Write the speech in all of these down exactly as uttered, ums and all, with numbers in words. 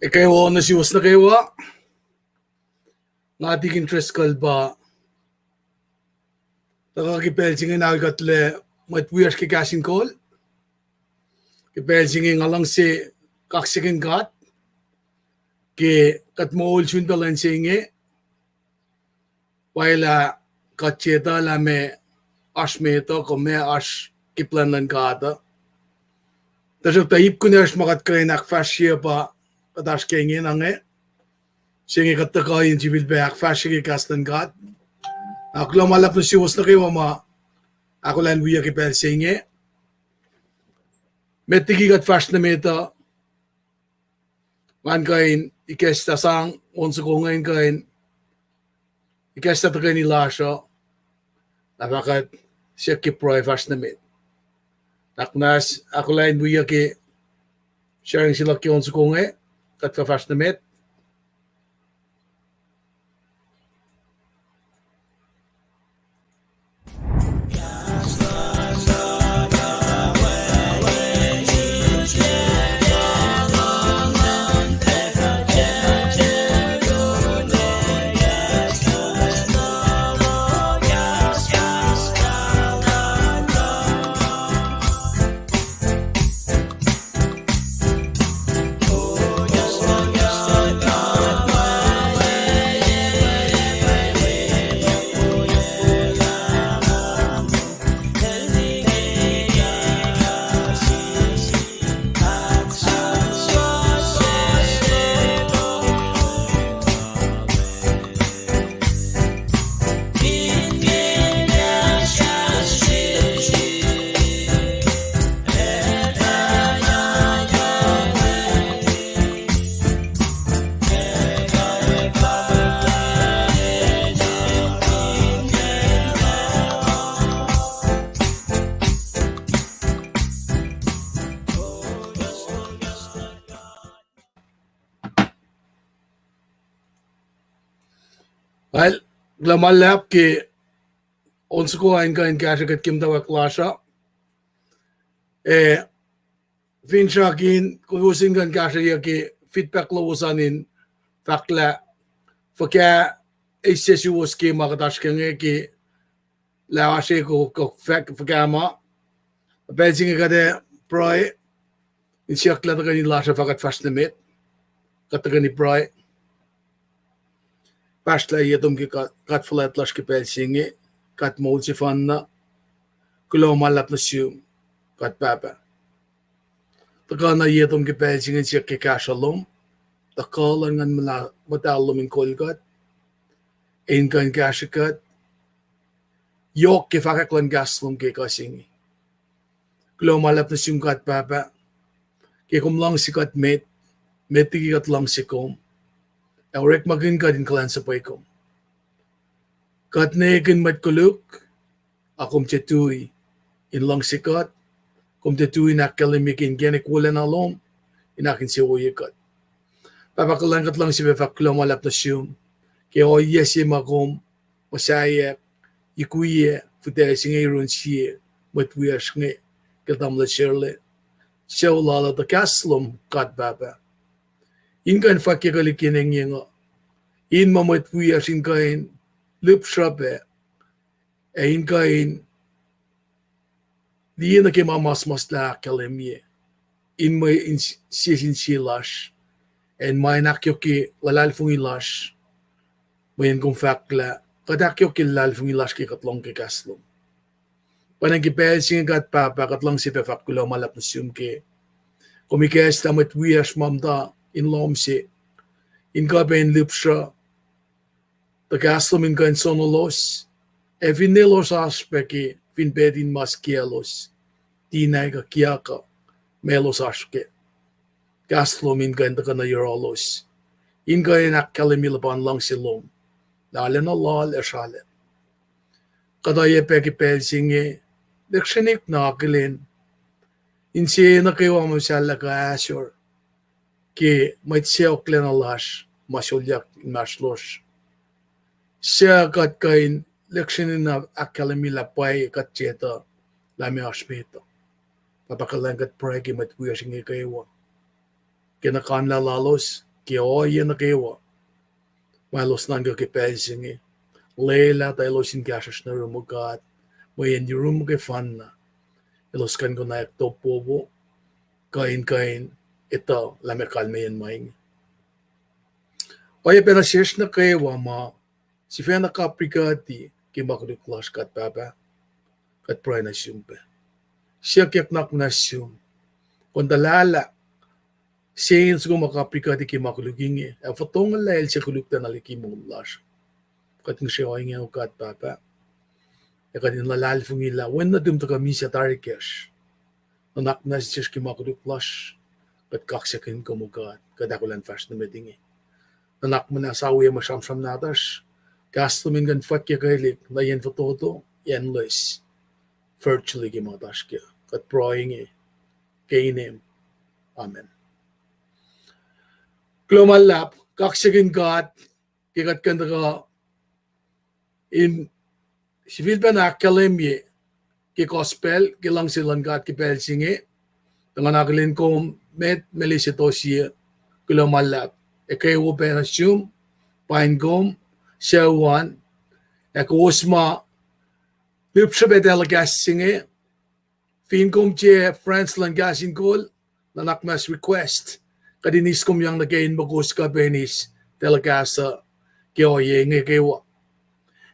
Ekuh wo nuh suwos nuh kwewa. Nga Tikin Treskel pa tuhkuh ke pacl se inge na kuht lac mwet wiyacsr ke kahs in kol. Ke pacl se inge nga luhngse kaksakihn God ke kuht moul sun pacl se inge. Pwacye lah kuht etuh lah meac oasr met uh, kuh meac oasr ke plwacn luhn God uh. Tuhsruhktuh ip kunacsr ma kuht kuh in ahkfahsrye pa kuht oasr ke ingena inge. Se inge kuht tuhkuh in sifilpac ahkfahsrye ke kahs luhn God. Na kuloh ma luhlahp nuh suwos nuh kwewa ma ahkolah in wiyuc ke pacl se inge. Met liki kuht fahsr nuh met uh, ngan kuh in ikacslah sang on soko inge in kuh in ikacslah tuhkweni lasr uh, na fah kuht siyuck ke pruhe fahsr nuh met. Ahkmas ahkolah in wiyuc ke sharing se luhk ke on soko inge, kuht fah fahsr nuh met. Well, kuloh ma luhlahp ke on soko in kuh in kahsruh kuht ke muhtwacwacack lasr uh. Eh, finsrak in kowos in kuh in kahsrweyuc ke feedback lowos an in fahk lah fuhkah eis suwos ke ma kuht oasr ke inge ke lah oasr ekuh kuh fuhkah ma. Pacl se inge kuht ac pruhe in siyuck lah tuhkweni lasr uh fah kuht fahsr nuh met. Kuht tuhkweni pruhe. Pahsrlah ye tom ke God, God fuhlwact lasr ke pacl se inge, God moul sefanna, kuloh ma luhlahp nuh sum, God Pahpah. Tuhkuh na ye tom ke pacl se inge in siyuck ke kahsruh lom, tuhkuh luhn Nguhn Muhtahl lom in kol kuht, ac in kuh in kahsrwe kuht, yohk ke fahkwack luhn kahs lom ke ekuh se inge. Kuloh ma luhlahp nuh sum God Pahpah, ke kom luhngse kuht met, met liki kuht luhngse kom, ac orekmakihn kuht in kuhlwacnsapuh kom. Kuht ne ekihn mwet koluk, a kom tiac tui in luhngse kuht, kom tiac tui in ahkkahlwemye ke inkacnek wolacna lom, in ahkinsewowoye kuht. Pahpah kuhlwacng, kuht luhngse pac fahk kuloh ma luhlahp nuh sum ke ohiyac se ma kom muhsaheack, ikwiyac, fihtac se inge yurin sie mwet wiyacsr inge, ke tamuhlwel Shirley, sucu lal uh, tuh kahs lom God Pahpah, in kuh in fwackyuck liki engyeng uh, in ma mwet wiyacsr in kuh in lihpsruhp ac, ac in kuh in liye nuh ke ma mas muhsahllah ahkkahlwemye, in mwe in sie sin sie lasr, ac in ma in ahkyohkye luhlahlfongi lasr, mweyen kom fahk lah kuht ahkyohkye luhlahlfongi lasr ke kuht lohng ke kahs lom. Pwacnwacng ke pacl se inge God Pahpah, kuht luhngse pac fahk kuloh ma luhlahp nuh sum ke kom ikacslah mwet wiyacsr ma muhta in lohm se, in kuh pac in lihpsruh, tuh kahs lom in kuh in sonolos, ac finne elos oasr pac ke fin pacl in mas kiyaclos, tiacna kuh kiyuhk uh, ma elos oasr kac, kahs lom in kuh in tuhkuh nuh yohrohlos, in kuh in ahkkahlwemye luhpan luhngse lom, lah arulacna loal ac sralacp. Kuht oacyacpac ke pacl se inge, lihksreni na akihlen insiyac nuh kwewa ma muhsahllah kuh ahsor ke mwet sacohklacna lasr ma solyuck inmahsrlosr, suc kuht kuh in lihksreni na ahkkahlwemye lah pwacye kuht etuh lah meac oasr met uh. Pahpah kuhlwacng, kuht pruhe ke mwet wiyacsr inge kwewa, ke nuhkanlah lalos, ke ohiyac nuh kwewa ma elos nuhnkuh ke pacl se inge. Lwelah tuh elos in kahsruhsr nuh yurum, O God, mweyen yurum muhkwena elos kuh in konwacack top wowo, kuh in, kuh in etuh lah meac kalmeyacn ma inge. Oacyacpac nuh sesr nuh kwewa ma sifacna kaprikuhti ke ma koluk lasr, kuht Pahpah, kuht pruhe nuh sum pac. Siyuck nuhnak muhnahs sum, kom tuh lwelah sie in soko ma kaprikuhti ke ma koluk inge ac fotonglah el sie koluk tiacna liki moul lasr. Kuht ngihsre ohinge, O God Pahpah, ac kuht in luhlahlfongi lah Wen nuhtum tuhkuh misac tari kacsr. Nuhnak muhnahs nuh sesr ke ma koluk lasr, kuht kaksakihn kom, O God, kuht ahkolah in fahsr nuh met inge. Nuhnak muhnahs, oacyacpac mwe sramsram nahtuhsr, kahs lom in kuh in fwackyuckelihk nuh yen fototo, yen loes, virtually ke ma oasr kac. Kuht pruhe inge ke inem. Amen. Kuloh ma luhlahp, kaksakihn God ke kuht kuh in tuhkuh in sifilpacna ahkkahlwemye ke gospel, ke luhngse luhn God ke pacl se inge. Tuh nga akihlen kom met, Melissa Tosie, kuloh ma luhlahp. Ac kwewa pac nuh sum, pain kom, sucu an, ac kowos ma lihpsrihpac telecast se inge, fin kom tiac friends luhn Kahs in Kol, nuhnak muhnahs request kuht in eis kom yang nuh ke inbox kuh pac in eis telecast uh ke ohiyac inge kwewa.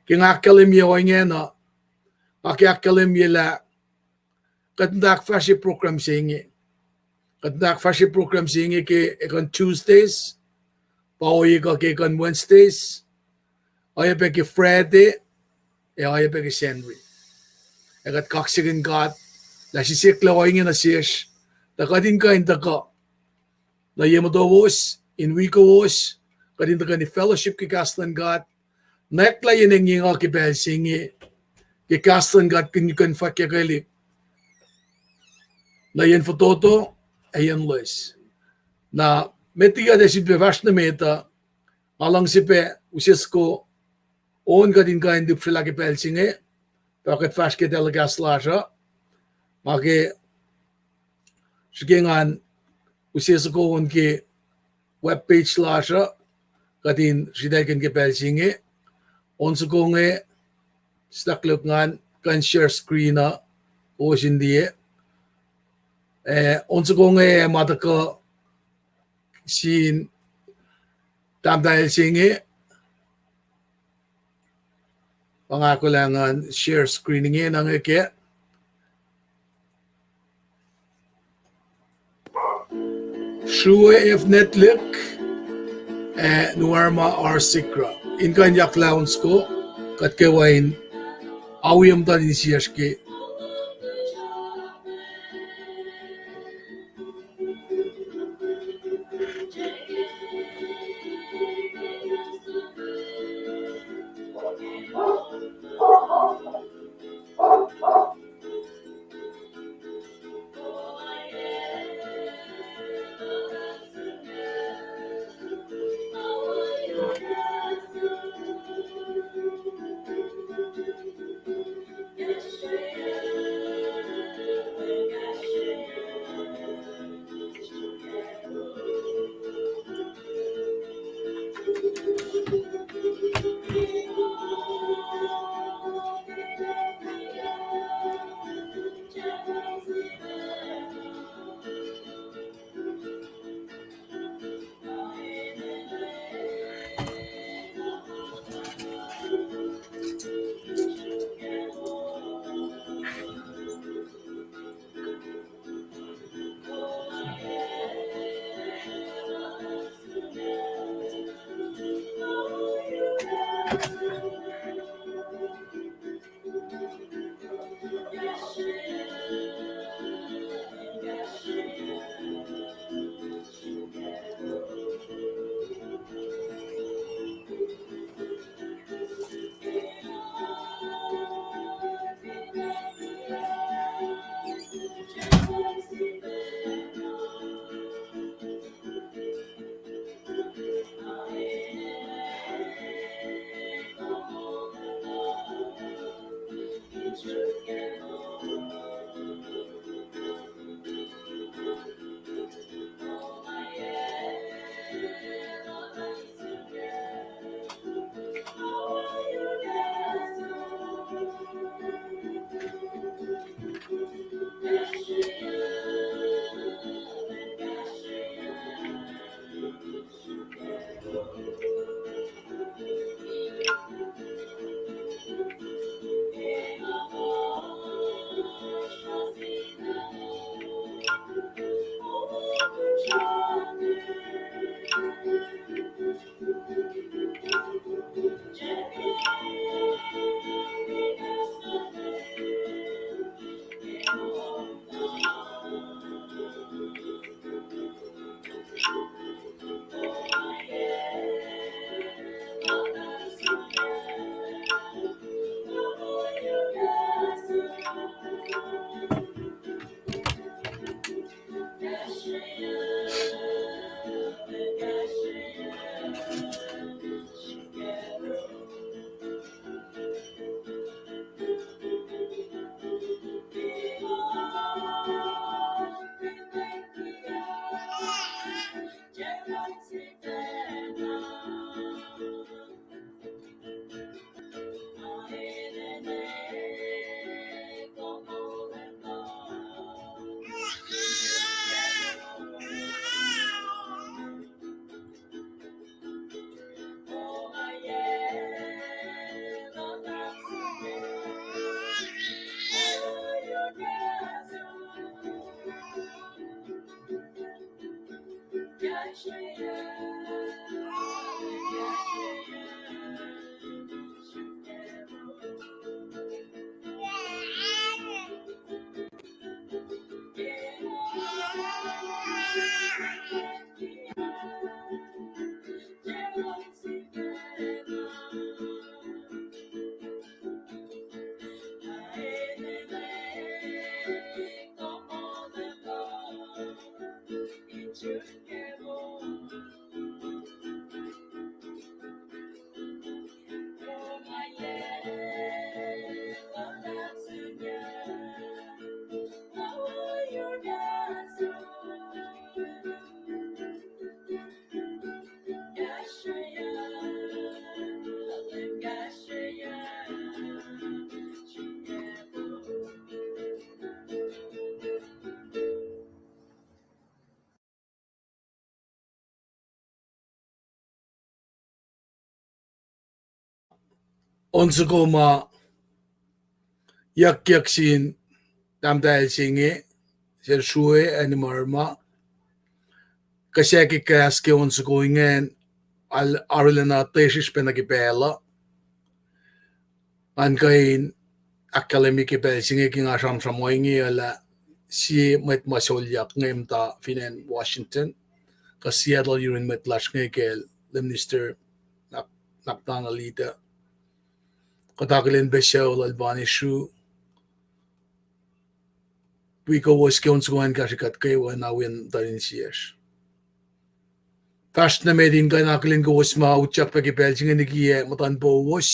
Ke nga ahkkahlwemye ohinge na, nga ke ahkkahlwemye lah kuht in ahkfahsrye program se inge. Kuht in ahkfahsrye program se inge ke ekuh in Tuesdays, pa ohiyac kuh ke ekuh in Wednesdays, oacyacpac ke Friday, ac oacyacpac ke Sacnri. Ac kuht kaksakihn God lah sisek lah ohinge nuh sesr, tuh kuht in kuh in tuhkuh nuh ye motowos, in wi kowos, kuht in tuhkuh in fellowship ke kahs luhn God, nwacklah yen engyeng uh ke pacl se inge, ke kahs luhn God kuh in fwackyuckelihk nuh yen fototo ac yen loes. Na met liki kuht ac sifilpac fahsr nuh met uh, nga luhngse pac use soko on kuht in kuh in lihpsrelah ke pacl se inge, pa kuht fahsr ke telecast lasr uh. Nga ke srihke ngan use soko on ke web page lasr uh, kuht in sritaclkihn ke pacl se inge. On soko inge, staklook ngan kuh in share screen uh, kowos in liye. Eh, on soko inge ma tuhkuh sin tahmtahel se inge, pa nga ahkolah ngan share screen inge na inge kac. Srue F. Netlik, ac Nuarma R. Sikra. In kuh in yaklah on soko, kuht kwewa in awiyac muhtuhn insiyacsr ke On soko ma yuckyak sin tahmtahel se inge, sel srue Animarma, kihsac ke kahs ke on soko ingacn, arulacna tesrihsr pacna ke pacl uh. Ngan kuh in ahkkahlwemye ke pacl se inge ke nga sramsram ohinge uh lah sie mwet ma solyak inge muhta fin acn Washington, kuh Seattle yurin mwet lasr inge ke Minister Nak-, Nakdana Lita. Kuht akihlen pac sucu lal Banisru. Wi kowos ke on soko an kahsrwe kuht kwewa na wi tuhlihk insiyacsr. Fahsr nuh met in kuh in akihlen kowos ma utyak pac ke pacl se inge liki ac muhtuhn powos.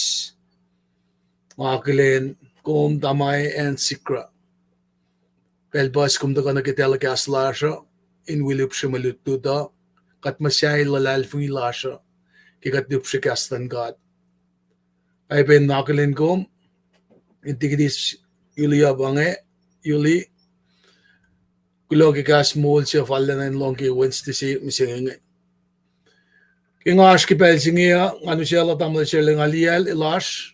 Nga akihlen kom Tamai acn Sikra. Pacl puhs kom tuhkuh nuh ke telecast lasr uh, in wi lihpsre mwe lutlut uh, kuht muhsahi luhlahlfongi lasr uh, ke kuht lihpsre kahs luhn God. Ac pac in akihlen kom, in tikiti Yuli uh pa inge, Yuli, kuloh ke kahs moul se fallacna in lohng ke Wednesday se mihsenge inge. Ke nga oasr ke pacl se inge uh, ngan usaclah tamuhlwel Serle Ngaliyacl lasr,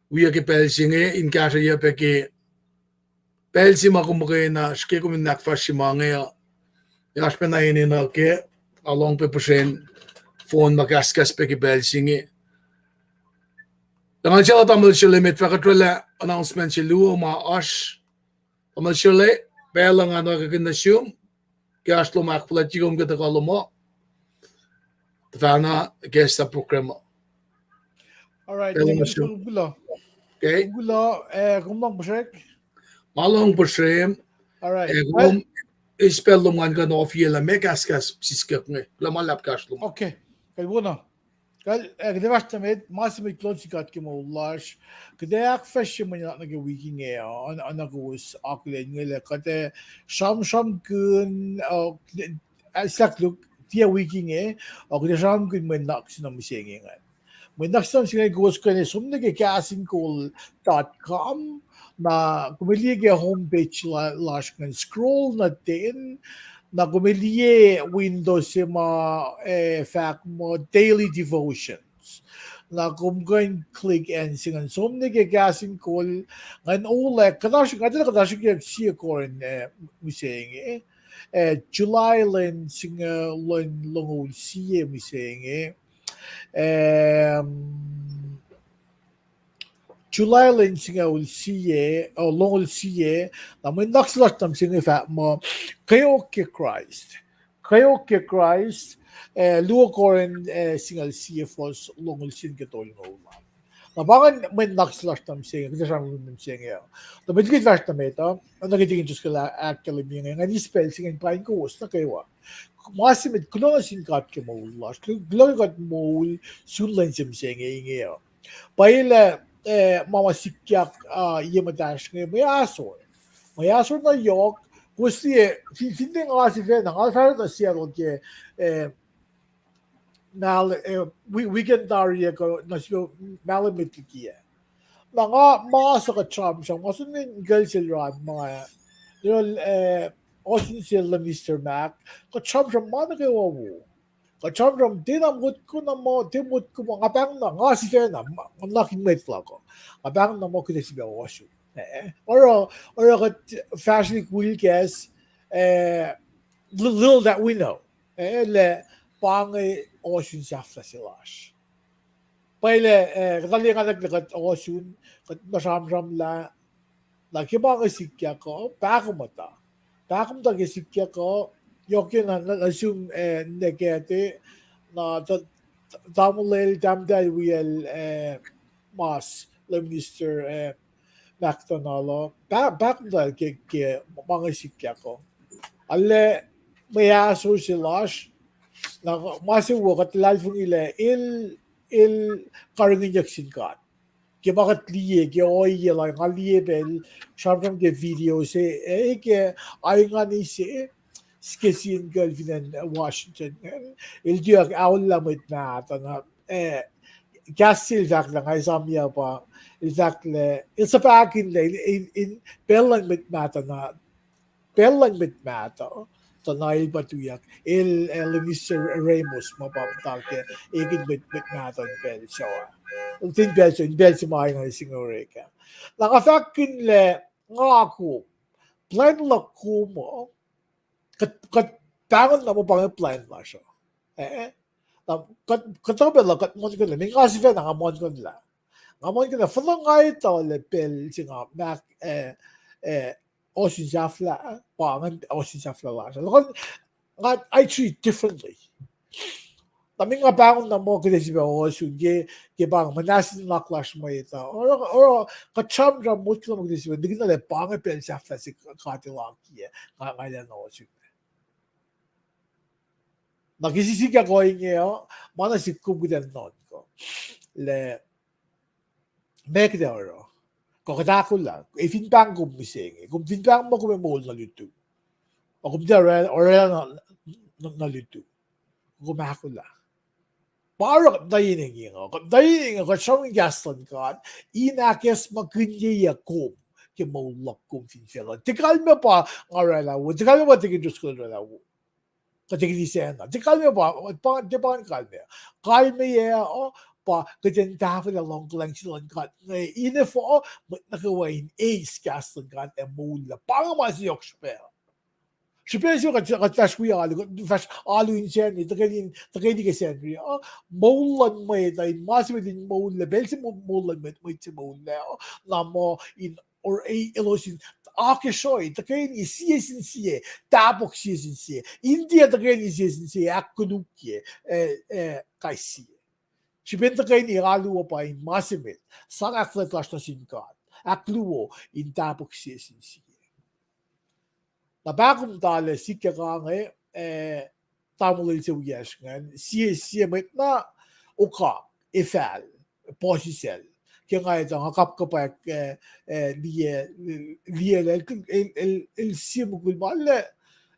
wi ke pacl se inge in kahsrweyuc pac ke pacl se ma kom muhkwena srihke kom in ahkfahsrye ma inge uh. Oasr pacna enenuh ke, a lohng pac puhsren phone ma kahskahs pac ke pacl se inge. Tuh ngan usaclah tamuhlwel Serle met fahk kuht orwaclah announcement se luo ma oasr. Tamuhlwel Serle, pacl uh ngan oakakihn nuh sum, ke oasr lom ahkfuhlwactye kom ke tuhkuh lom uh, tuhfahna ke sahp program uh. All right, thank you, sir. Kuloh. Okay. Kuloh, eh, kom lohng puhsrek? Nga lohng puhsrem. All right. Eh, kom, eis pacl lom ngan kuh in ohfyelah meac kahskahs siskek inge. Kuloh ma luhlahp kahs lom. Okay. Kuh wona. Kuht, eh, kuht ac fahsr nuh met, ma se met kuloh sin God ke moul lasr. Kuht ac ahkfahsrye mwe nuhnak nuh ke wik inge uh, oacna kowos akihlen inge lah kuht ac sramsramkihn, uh, eh, sahk luk, tiac wik inge, uh, kuht ac sramsramkihn mwe nuhnak se na mihsenge ingacn. Mwe nuhnak se na mihsenge ingacn kowos kuh in som nuh ke Kahs in Kol dot com, na kom liye ke home page la-, lasr ingacn, scroll nuh ten, na kom liye window se ma, eh, fahk muh daily devotions. Na kom kuh in click acn se ingacn, som nuh ke Kahs in Kol, ngan ola, kuht oasr, nga tuh kuht oasr ke sie Corinth, eh, mihsenge, eh, July lwen singucul, lwen longoul sie mihsenge, eh, July lwen singucul sie, uh, longoul sie, na mwe nuhnak se lasr na mihsenge fahk muh, Kweok ke Kraist. Kweok ke Kraist, eh, luo Corinth, eh, singucul sie fuhs longoul sie nuh ke tolngoul an. Na pa ingacn mwe nuhnak se lasr na mihsenge, kuht ac sramsramkihn mihsenge uh. Na met liki fahsr na met uh, na ke tikin tus kuh lah ahkkahlwemye inge, ngan eis pacl se ingacn paing kowos nuh kwewa. Ma se met kuloh nuh sin God ke moul lasr, kuloh ke kuht moul sun lwen se mihsenge inge uh. Pwacye lah, eh, ma ma sikyak, ah, ye muhtahsr inge, mwe ahsor. Mwe ahsor na yohk, kowos liye, fin, finne nga sifacna, nga fahsr nuh Seattle ke, eh, mahl-, eh, wi-, weekend tari ah kuh nuh sihk mahlwem met liki ah. Na nga mas uh kuht sramsram, nga som nuh in kacl sel Ron ma, you know, eh, ohsun sel Mister Mac, kuht sramsram ma nuh kwewa wo. Kuht sramsram, tiacna motko na muh, tiac motko muh, nga pahng na, nga sifacna, ma, nga nuhnak in mwet luhk uh. Nga pahng na muh kuht ac sifilpac ohsun. Eh, oruh, oruh kuht fahsrwelihk wi kahs, eh, li-, little that we know. Eh, lah pa inge ohsun sahflah se lasr. Pwacye lah, eh, kuht arulacna liye lah kuht ohsun, kuht na sramsramlah, na ke ma inge sikyak uh, pahkomuhta. Pahkomuhta ke sikyak uh, yohk na, na, na sum, eh, nwe kate, na ta-, ta-, tamuhlwel, tahmtahel wiyacl, eh, mas, Lay Minister, eh, McDonald uh, pah-, pahkomuhta ke, ke ma inge sikyak uh. Arlac mwe ahsor se lasr, na ma se wo kuht luhlahlfongi lah el, el karihngihnyuck sin God. Ke ma kuht liye, ke ohiyac lal, nga liye pacl, sramsram ke video se, eh, ke aingani se, sike sie in kuh fin acn Washington, eh, el tuyak aollah mwet mahtuh na, eh, kahs se el fahk lah nga esamyac pa, el fahk lah, el suhpahkihn lah, el, el, el, pacl luhn mwet mahtuh na, pacl luhn mwet mahtuh, tuh na el pa tuyak, el, el Minister Ramos, ma pa muhta ke, ekihn mwet, mwet mahtuh in pacl se, in pacl se, in pacl se ma inge singucul orek ah. Na nga fahkkihn lah, nga kom, plwacn luhk kom uh, kuht, kuht pahngon na muh pa inge plwacn lasr uh. Eh, na kuht, kuht tuhkuh pacl uh, kuht muhlkuhnlah, meac nga sifacna nga muhlkuhnlah. Nga muhlkuhnlah, fuhnuh nga etuh lah pacl se nga, ma, eh, eh, ohsun sahflah, pa inge ohsun sahflah lasr. Nga, I treat differently. Na meac nga pahngon na muh kuht ac sifilpac ohsun ke, ke pa inge muhnahs nuhnak lasr mwet uh. Oruh, oruh, kuht sramsram motko lah muh kuht ac sifilpac, nihkihn na lah pa inge pacl sahflah se God El akiyac, nga, nga enenuh ohsun. Na ke sisika kuh inge uh, ma na sikyak kuht in nuhnkuh lah meac kuht ac oruh. Kuh kuht ahkolah, ac fin pahng kom mihsenge, kom fin pahng muh kom ac moul nuh lutu. Ac kom tiac orwaclah, orwaclah nuh, nuh, nuh lutu. Kom ahkolah. Pa oruh kuht muhta inge, kuht muhta inge, kuht sramsram kahs luhn God, in ahkacsmakihnye kom ke moul luhk kom fin facluh. Tiac kalmac pa nga orwaclah wo, tiac kalmac pa Deacon Driscoll orwaclah wo. Kuht ac kihtin sacna. Tiac kalmac pa, pa, tiac pa kalmac. Kalmac uh, pa kuht in tahfwelah luhngkuhlwacng se luhn God inge, in efuh, mwet nuh kwewa in eis kahs luhn God ac moullah. Pa inge ma se yohk srihpac. Srihpac se kuht, kuht fahsr wi alu, kuht fahsr alu in Sacnri, tuhkweni, tuhkweni ke Sacnri uh, moul luhn mwet uh, in ma se mwet in moullah, pacl se mo-, moul luhn mwet, mwet se moullah uh, na muh in or-, e-, elos in akacsruhi, tuhkweni sie sin sie, tahpuhk sie sin sie, in tiac tuhkweni sie sin sie, ahkkolukye, eh, eh, kais sie. Srihpen tuhkweni alu uh pa in ma se met, sang ahkfuhlwact lasr nuh sin God, ahkluo in tahpuhk sie sin sie. Na pahkomuhta lah sikyak inge, eh, tamuhlwel se wiyacsr ingacn, sie, sie mwet na okak, efahl, puhsisacl. Ke nga etuh, nga kapkapwack, eh, eh, liye, liye lah el, el, el, el sie mukul ma lah,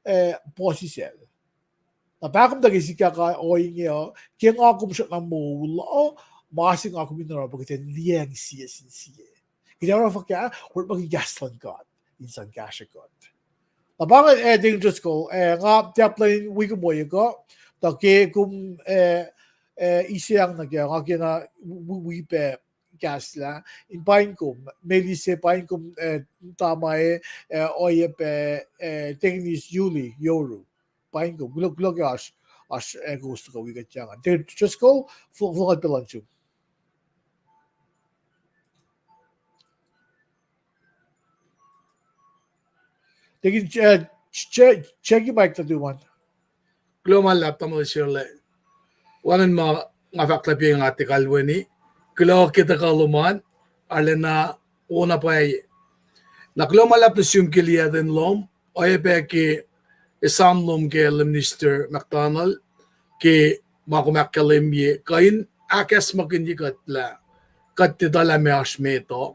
eh, puhsisacl. Na pahkomuhta ke sikyak ohinge uh, ke nga kom srackna moul uh, ma se nga kom in oruh pa kuht in liyacacng sie sin sie. Kuht ac oruh fuhkah, orekmakihn kahs luhn God in sang kahsrwe kuht. Na pa inge, eh, Deacon Driscoll, eh, nga tiac plwacn in wi kom ohiyac kuh, tuh ke kom, eh, eh, isacng nuh kac, nga kena wi, wi pac kahslah, in paing kom, Melise, paing kom, eh, Tamae, eh, oacyacpac, eh, Deaconess Julie Yoru. Paing kom, kuloh, kuloh ke oasr, oasr, eh, kowos tuhkuh wi kuht ingacn. Deacon Driscoll, fo-, fohlohk pacl luhn sum. Deacon, eh, che-, check-i mic tuh tuhmom. Kuloh ma luhlahp tamuhlwel Sirlac. Wacngihn ma nga fahk lah pa nga tiac kalweni. Kuloh ke tuhkuh lom an, arulacna wo na pwacye. Na kuloh ma luhlahp nuh sum ke liyacten lom, oacyacpac ke esam lom ke Minister McDonald, ke ma kom ahkkahlwemye, kuh in ahkacsmakihnye kuht lah kuht etuh lah meac oasr met uh.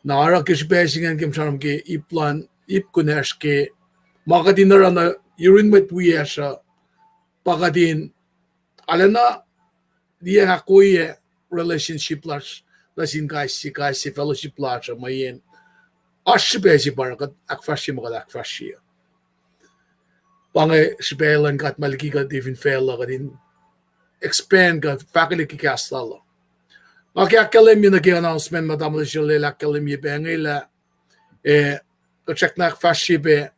Na oruh ke srihpac se ingacn ke sramsram ke ip luhn, ip kunacsr ke ma kuht in oruh nuh yurin mwet wiyacsr uh, pa kuht in arulacna liyacacng ahkwoye relationship lasr nuh sin kais sie, kais sie fellowship lasr uh, mweyen oasr srihpac se pa oruh kuht ahkfahsrye ma kuht ahkfahsrye. Pa inge srihpac luhn God ma liki kuht fin facluh, kuht in expand kuh fahkwelihk ke kahs lal uh. Nga ke ahkkahlwemye nuh ke announcement ma tamuhlwel Sirlac el ahkkahlwemye pac inge lah, eh, kuht srackna ahkfahsrye pac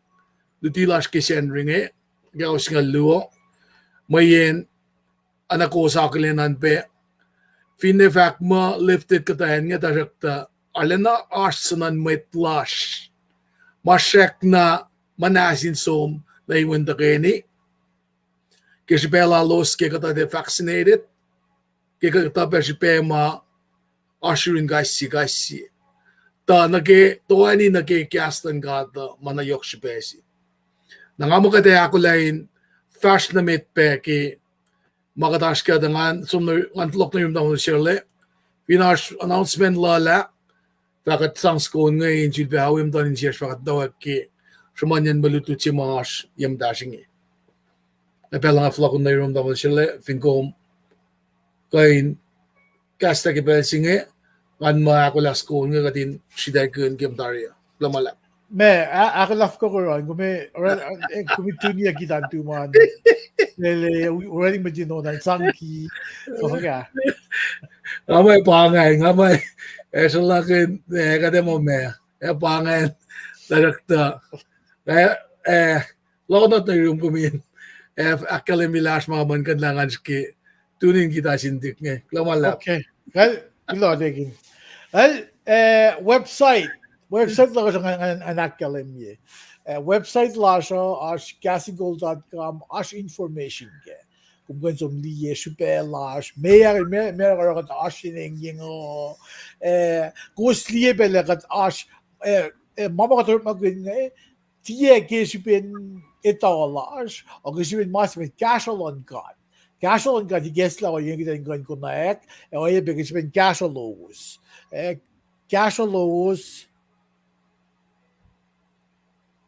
luti lasr ke Sacnri inge, ke oasr singucul luo, mweyen, oacna kowos akihlen an pac, finne fahk muh lifted kuhtuh acn inge, tuhsruhktuh arulacna oasr suhnuhn mwet lasr ma srackna muhnahs in som nuh in wen tuhkweni, ke srihpac lalos ke kuhtuh tiac vaccinated, ke kuhtuh pac srihpac ma oasr yurin kais sie, kais sie. Tuh nuh ke, toeni nuh ke kahs luhn God uh ma na yohk srihpac se. Na nga muh kuht ac ahkolah in fahsr nuh met pac ke ma kuht oasr kac tuh ngan som, ngan fohlohk nuh yurum tamuhlwel Sharla, fin oasr announcement lal ah, fah kuht sang soko inge in sulpac awi muhtuhn insiyacsr fah kuht towak ke sruhmuhnyacn mwe lutlut se ma oasr ye muhtahsr inge. Ac pacl nga fohlohk nuh yurum tamuhlwel Sharla, fin kom kuh in kahslah ke pacl se inge, ngan muh ahkolah soko inge kuht in sritaclkihn ke muhtari uh. Kuloh ma luhlahp. Ma, ahkolah fokoko run, kom, kom tuni ac kitan tuman. Lele, already ma jin onan sangki, kuh fuhkah. Nga muh pa inge, nga muh, eh, sruhlakihn, eh, kuht ac muh ma, eh, pa inge, tuhsruhktuh, eh, eh, lohnot nuh yurum kom in, eh, ahkkahlwemye lah oasr ma muh kuht lah ngan srihke tuni in kitan sin tuhlihk inge. Kuloh ma luhlahp. Okay. Kuloh tekin. Well, eh, website. Website lasr uh ngan, ngan, ngan ahkkahlwemye. Eh, website lasr uh oasr kahsingol dot com, oasr information kac. Kom kuh in som liye srihpac lasr, meac, meac, meac oruh kuht oasr in engyeng uh, eh, kowos liye pac lah kuht oasr, eh, eh, ma ma kuht orekmakihn inge, tiac ke srihpen etuh lasr, a ke srihpen ma se met kahsruh luhn God. Kahsruh luhn God ikacslah ohiyac kuht in kuh in konwacack, ac oacyacpac ke srihpen kahsruh lowos. Eh, kahsruh lowos.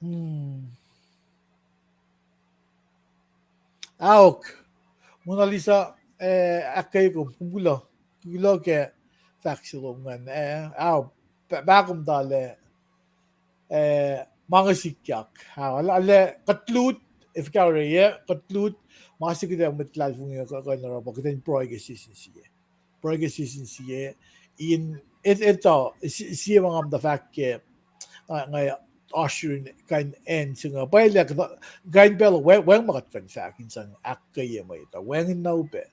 Hmm. Aok, Mona Lisa, eh, ahkkweye kom, kom kuloh, kuloh ke fahk se lom ingacn, eh, aok, pa, pa kom tala, eh, ma inge sikyak, aok, ala, ala, kuht lut, if ka orwacye, kuht lut, ma se kuht ac mwet luhlahlfongi kuh, kuh in oruh pa, kuht in pruhe ke sie sin sie. Pruhe ke sie sin sie, in, et-, etuh, sie, sie ma nga muhta fahk ke, nga, nga oasr yurin kain acn se inge. Pwacye lah, kain pacl uh, wacng, wacng ma kuht kuh in fahk in sang ahkkweye mwet uh, wacngihn na upac.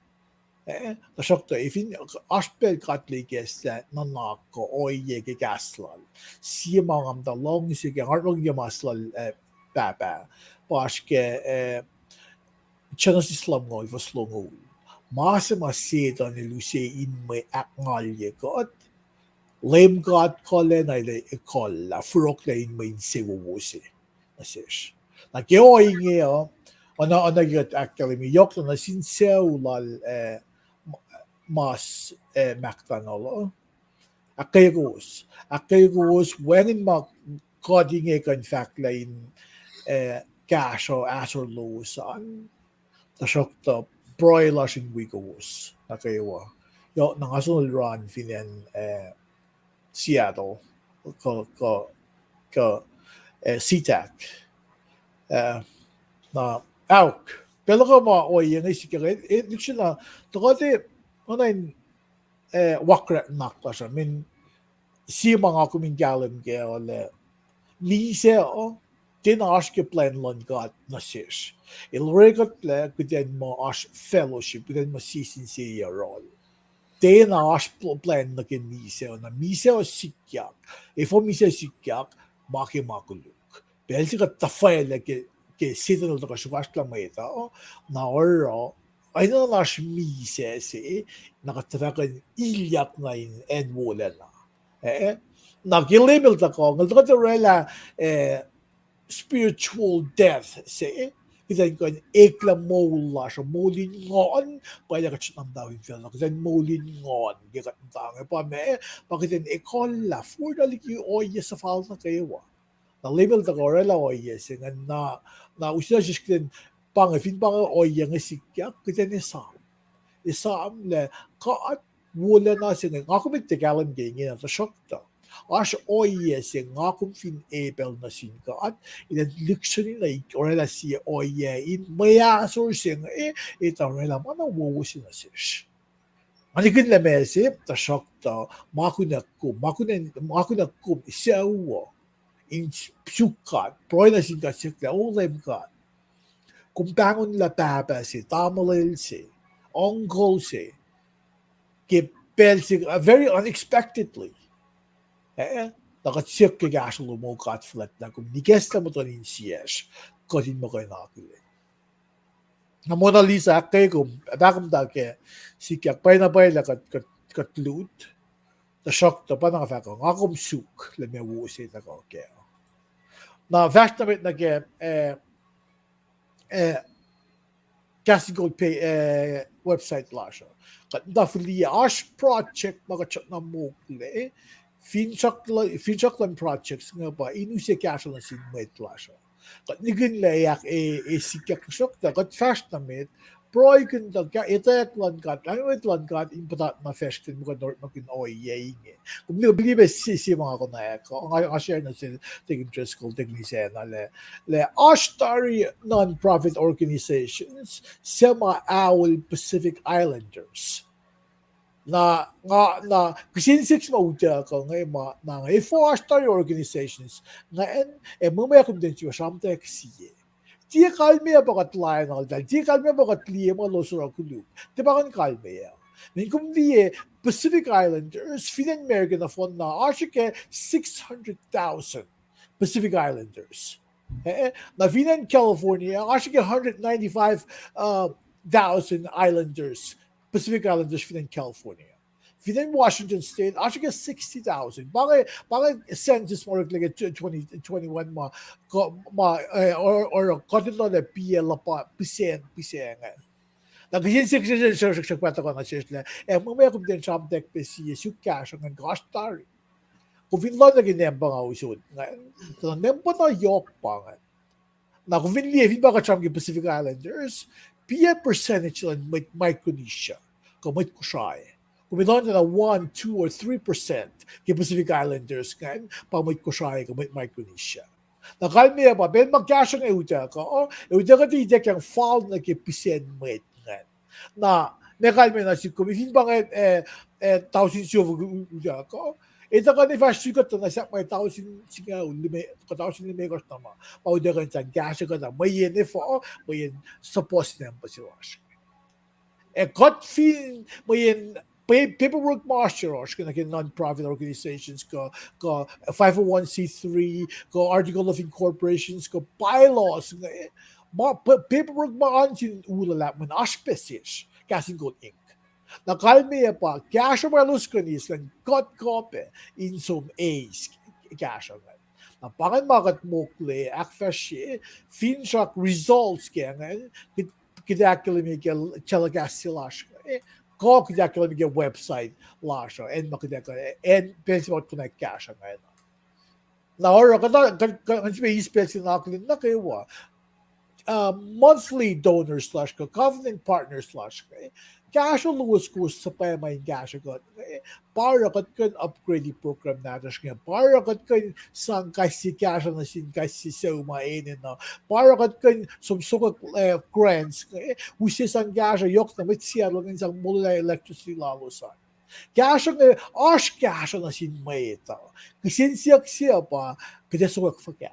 Eh, tuhsruhktuh, eh, fin oasr pacl God El ikacslah nuhnak kuh ohiyac ke kahs Lal, sie ma nga muhta luhngse ke, nga orekmakihn ke mas lal, eh, Pahpah, pa oasr ke, eh, Genesis lumngaul, fuhs longoul. Ma se ma Setuhn el use in mwe ahkngalye kuht, Leum God kuhlacna El ekuhllah, forlah in mwe insewowo se nuh sesr. Na ke ohinge uh, oacna, oacna ke kuht ahkkahlwemye, yohk na nuh sin sucu lal, eh, mas, eh, McDonald uh, ahkkweye kowos. Ahkkweye kowos, wacngihn ma kuht inge kuh in fahk lah in, eh, kahsruh ahsor lowos an. Tuhsruhktuh pruhe lasr in wi kowos nuh kwewa. Yohk na nga sonol run fin acn, eh, Seattle, kuh, kuh, kuh, eh, SeaTac. Eh, na, aok, pacl uh kuh ma ohiyac inge sikyak, eh, eh, lihksreni, tuhkuh te, oacna in, eh, wakrek nuhnak lasr uh, min, sie ma nga kom in kahlwem kac uh lah, misac uh, tiacna oasr ke plwacn luhn God nuh sesr. El orekuhtlac kuht in muh oasr fellowship, kuht in muh sie sin sie yohrohl. Tiacna oasr pl-, plwacn nuh ke misac uh, na misac uh sikyak. Efuh misac sikyak? Ma ke ma koluk. Pacl se kuht tuhfahlah ke, ke Setuhn el tuhkuh sruhkwacsrlah mwet uh, na oruh, enenuh in oasr misac se, na kuht tuhfah kuh in ilyak nuh in acn wolacna. Eh, na ke Leum el tuhkuh, el tuhkuh orwaclah, eh, spiritual death se, kuht in kuh in eklac moul lasr uh, moul in nguhn, pwacye lah kuht srackna muhta fin facluh, kuht in moul in nguhn ke kuht muhta inge, pa ma, pa kuht in ekuhllah forlah liki ohiyac suhfal nuh kwewa. Na Leum el tuhkuh orwaclah ohiyac se ingacn, na, na use na sesr kuht in, pa inge, fin pa inge ohiyac inge sikyak, kuht in esam. Esam lah God wolacna se inge, nga kom tiac kahlwem ke ingena, tuhsruhktuh oasr ohiyac se nga kom fin epacl nuh sin God, elan lihksreni na orwaclah sie ohiyac in mwe ahsor se inge, eh, etuh orwaclah ma na wowo se nuh sesr. Nga nikihn lah ma se, tuhsruhktuh ma kunac kom, ma kunac, ma kunac kom sucu uh in suk God, pruhe nuh sin God, siyuck lah, O Leum God, kom pahngonlah pahpah se, tamuhlwel se, uncle se, ke pacl se, uh, very unexpectedly. Eh, na kuht siyuck ke kahsruh lom, O God fuhlwactna, kom ikacslah muhtuhn insiyacsr, kuht in muhkwena akihlen. Na Mona Lisa, ahkkweye kom, pahkomuhta ke sikyak, pwacyena na pwacye lah kuht, kuht, kuht lut, tuhsruhktuh pa na nga fahk uh, nga kom suk lah meac wo se tuhkuh kac. Na fahsr nuh met nuh ke, eh, eh, Kahs in Kol pa, eh, website lasr uh. Kuht muhta fihliyac, oasr project ma kuht srackna mokle, finsrak, finsrak luhn projects inge pa in use kahsruh nuh sin mwet lasr uh. Kuht nihkihn lah ac, ac, ac sikyak, tuhsruhktuh kuht fahsr nuh met, pruhekihn tuh etwacack luhn God, lahlmwetmwet luhn God in puhtatna facsr kuht in muh kuht orekmakihn ohiyac inge. Kom liye, liye pac se, se ma nga konwacack, nga, nga share nuh sel Deacon Driscoll, Deacon Isacna, lah, lah oasr tari non-profit organizations suc ma aol Pacific Islanders. Na, nga, na kihsen siyuck se ma utuckuh inge ma, na nga, efuh oasr tari organizations ingacn, ac mwe ma kom tiac sramtack sie. Tiac kalmeyac pa kuht lainuhltahl, tiac kalmeyac pa kuht liye ma elos oruh koluk. Tiac pa ngan kalmeyac. Mweyen kom liye Pacific Islanders fin acn America nohfohnna oasr ke six hundred thousand Pacific Islanders. Eh, na fin acn California oasr ke hundred ninety-five, uh, thousand Islanders, Pacific Islanders fin acn California. Fin acn Washington State oasr ke sixty thousand. Pa inge, pa inge census ma oreklac ke twenty twenty-one ma, ma, eh, or, or kuht in lona piyac luhpan pihsacng, pihsacng an. Na kihsen siyuck, siyuck, siyuck, siyuck pa tuhkuh nuh sesr lah, ac mwe ma kom tiac sramtack pac sie, suk kahsruh ingacn kuh oasr tari. Kom fin lohng nuh ke nampa nga usot ingacn, tuh nampa na yohk pa ingacn. Na kom fin liye, fin pa kuht sram ke Pacific Islanders, piyac percentage luhn mwet Micronesia kuh mwet Kosrae? Kom in lohng tuh na one, two, or three percent ke Pacific Islanders ingacn pa mwet Kosrae kuh mwet Micronesia. Na kalmeyac pa pacl ma kahsruh inge utuckuh, ac utuckuh tuh ituckyang fal nuh ke pihsen mwet ingacn. Na, na kalmeyac na sihk kom, fin pa inge, eh, eh, tausin siofok utuckuh, etuh kuh na fahsr sikuhtuh na sahp ma tausin singucul, kuh tausin limekohsr na ma, ma utuckuh in sang kahsruh kuhtuh, mweyen efuh, mweyen support nampa se lasr. Ac kuht fin, mweyen paperwork ma oasr yohrohsr ke nuh ke non-profit organizations kuh, kuh five oh one c three, kuh article of incorporations, kuh bylaws inge, ma, paperwork ma oan sin u luhlahp mweyen oasr pac sesr Kahs in Kol Inc. Na kalmeyac pa kahsruh ma elos kuh in eis ingacn kuht kuh pac in som eis kahsruh ingacn. Na pa ingacn ma kuht mokle ahkfahsrye finsrak results ke ingacn, kuht, kuht ahkkahlwemye ke telecast se lasr inge, kuh kuht ahkkahlwemye ke website lasr uh, acn ma kuht ac, acn pacl se ma kuht konwacack kahsruh ingacn. Na oruh kuht, kuht, kuht, kuht sifilpac eis pacl se in akihlen nuh kwewa, uh, monthly donors lasr kuh covenant partners lasr inge, kahsruh lowos kowos suhpwacma in kahsruh kuht inge, pa oruh kuht kuh in upgrade program nahtuhsr inge, pa oruh kuht kuh in sang kais sie kahsruh nuh sin kais sie sucu ma enenuh, pa oruh kuht kuh in som sokwack, eh, grants inge, use sang kahsruh yohk na mwet Seattle ingacn sang molwelah electricity lalos an. Kahsruh inge oasr kahsruh nuh sin mwet uh. Kihsen siyuck se uh pa, kuht ac sokwack fuhkah?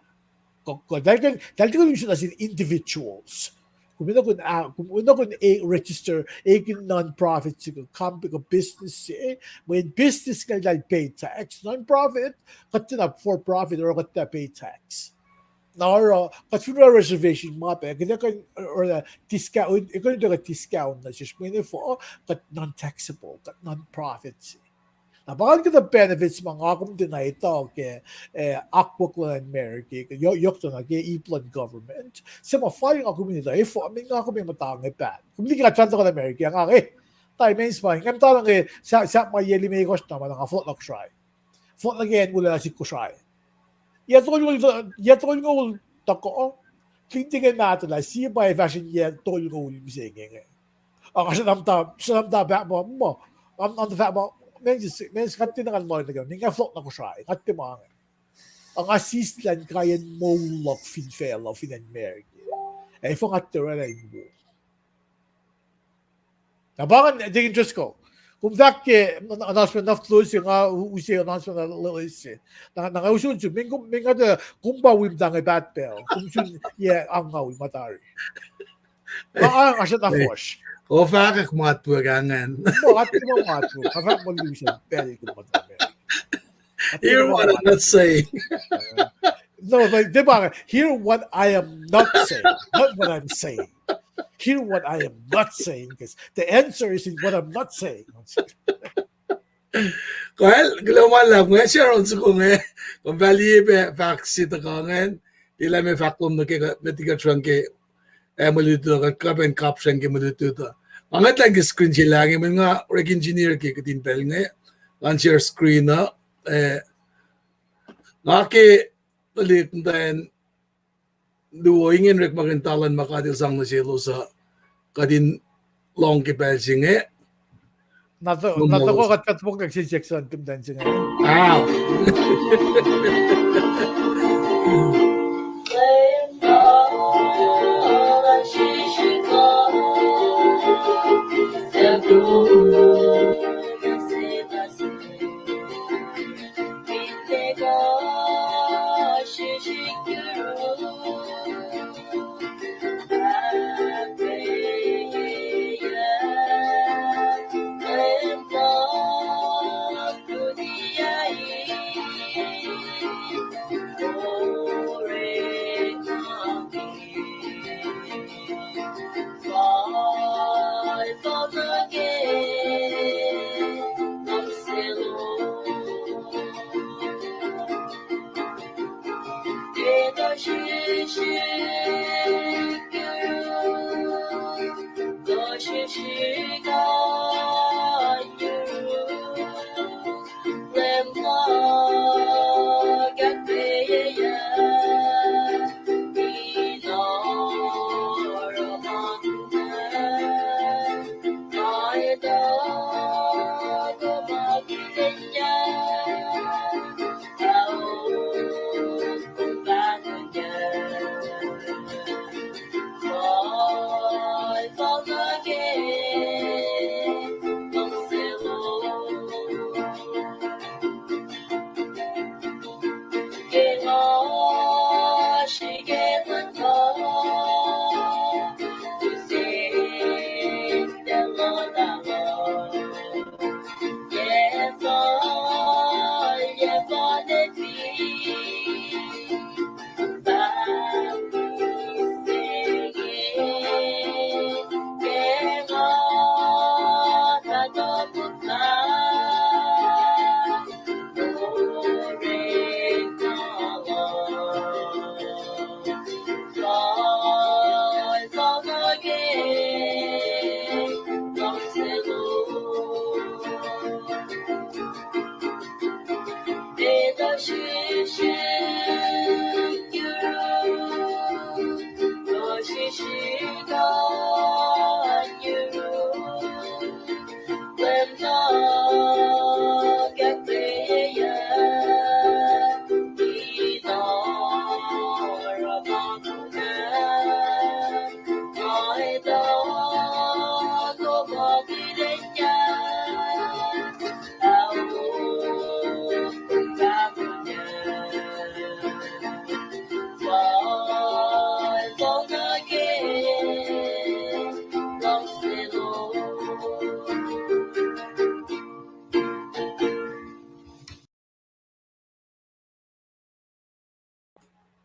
Kuh, kuh, eltahl tiac kuh in use nuh sin individuals. Kom enenuh in, ah, kom enenuh in register, ekihn non-profit se kuh company kuh business se, mweyen business inge eltahl pay tax, non-profit, kuht tiacna for profit, oruh kuht tiac pay tax. Na oruh, kuht fin oruh reservation ma pac, kuht ac kuh in oruh discount, kuh in oruh discount nuh sesr, mweyen efuh, kuht non-taxable, kuht non-profit se. Na pa ingacn kuhtuh benefits ma nga kom tiacna etuh ke, eh, akwuck luhn America, yohk, yohk tuh na ke ip luhn government se ma fal nga kom in etuh, efuh, mweyen nga kom in muhta inge paht. Kom liye ke kuht tuhkuh nuh America, nga inge, tai means ma, nga muhta nuh inge, sahp, sahp ma yac limekohsr na ma nga fohlohk nuh Kosrae. Fohlohk nuh ke acn wolacna sihk Kosrae. Yac tolngoul, yac tolngoul tuhkuh, Clinton el mahtuhlah, sie pa ac fahsr in yac tolngoul mihsenge inge. Ac nga sramsram, sramsram pac muh, muh, nga, nga fahk muh, means, means kuht tiacna ngan lohng nuh ke, nga fohlohk nuh Kosrae, kuht tiac ma inge. Ac nga sislah in kaiyacn moul luhk fin facluh, fin acn America. Ac efuh nga tiac orwaclah in wo. Na pa ingacn, Deacon Driscoll, Kom fahk ke announcement na close, nga u-, use announcement na close. Na, na nga usun su, meng kom, meng nga ta kom pa wi muhta nge pahtpahl. Kom sun, yeah, ang nga wi ma tari. Nga, nga, nga seta fosh. Ko fahkak matwek angan. Ma, at ma matwek. Nga fahk ma lusen pacl kom matwek. Hear what I'm not saying. No, like, di ba, hear what I am not saying, not what I'm saying. Hear what I am not saying, because the answer is in what I'm not saying. Well, kuloh ma luhlahp, nga share on soko nge, kom pahliye pac fahk se tuhkuh ngan, lila me fahk lom nuh ke, met ika trunk ke, eh, mwe lutlut uh, kuht kuh pac in kapsrang ke mwe lutlut uh. Ma nga etuh ke screen se lah nge, mweyen nga orek engineer ke kihtin pacl inge, ngan share screen uh, eh, nga ke tuhlihk muhtwacn luo ingacn orekmakihn talan ma God El sang nuh selos uh, kuht in lohng ke pacl se inge. Na to, na to, kuht, kuht pokek sin section tim dan se inge. Ah.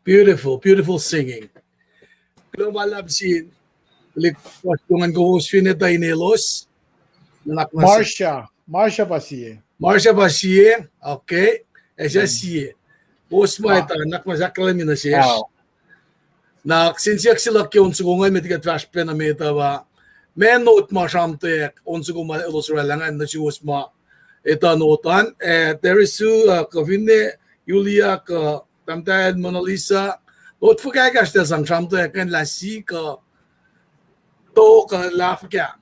Beautiful, beautiful singing. Kuloh ma luhlahp sin, lihk, kowos fin etuh inelos. Marsha, Marsha pa sie. Marsha pa sie, okay. Ac sie. Kowos ma etuh, nuhnak muh ahkkahlwemye nuh sesr. Na kihsen siyuck se luhk ke on soko ingacn, met liki kuht fahsr pacna met uh pa, ma note ma sramtweack on soko ma elos oraclah ingacn nuh suwos ma etuh note an, eh, Terisu, uh, kuh finne Yulia, kuh tahmtahel Mona Lisa, note fuhkah ekahsr tuh sang sramtweack ingacn lah si kuh tok kuh lah fuhkah.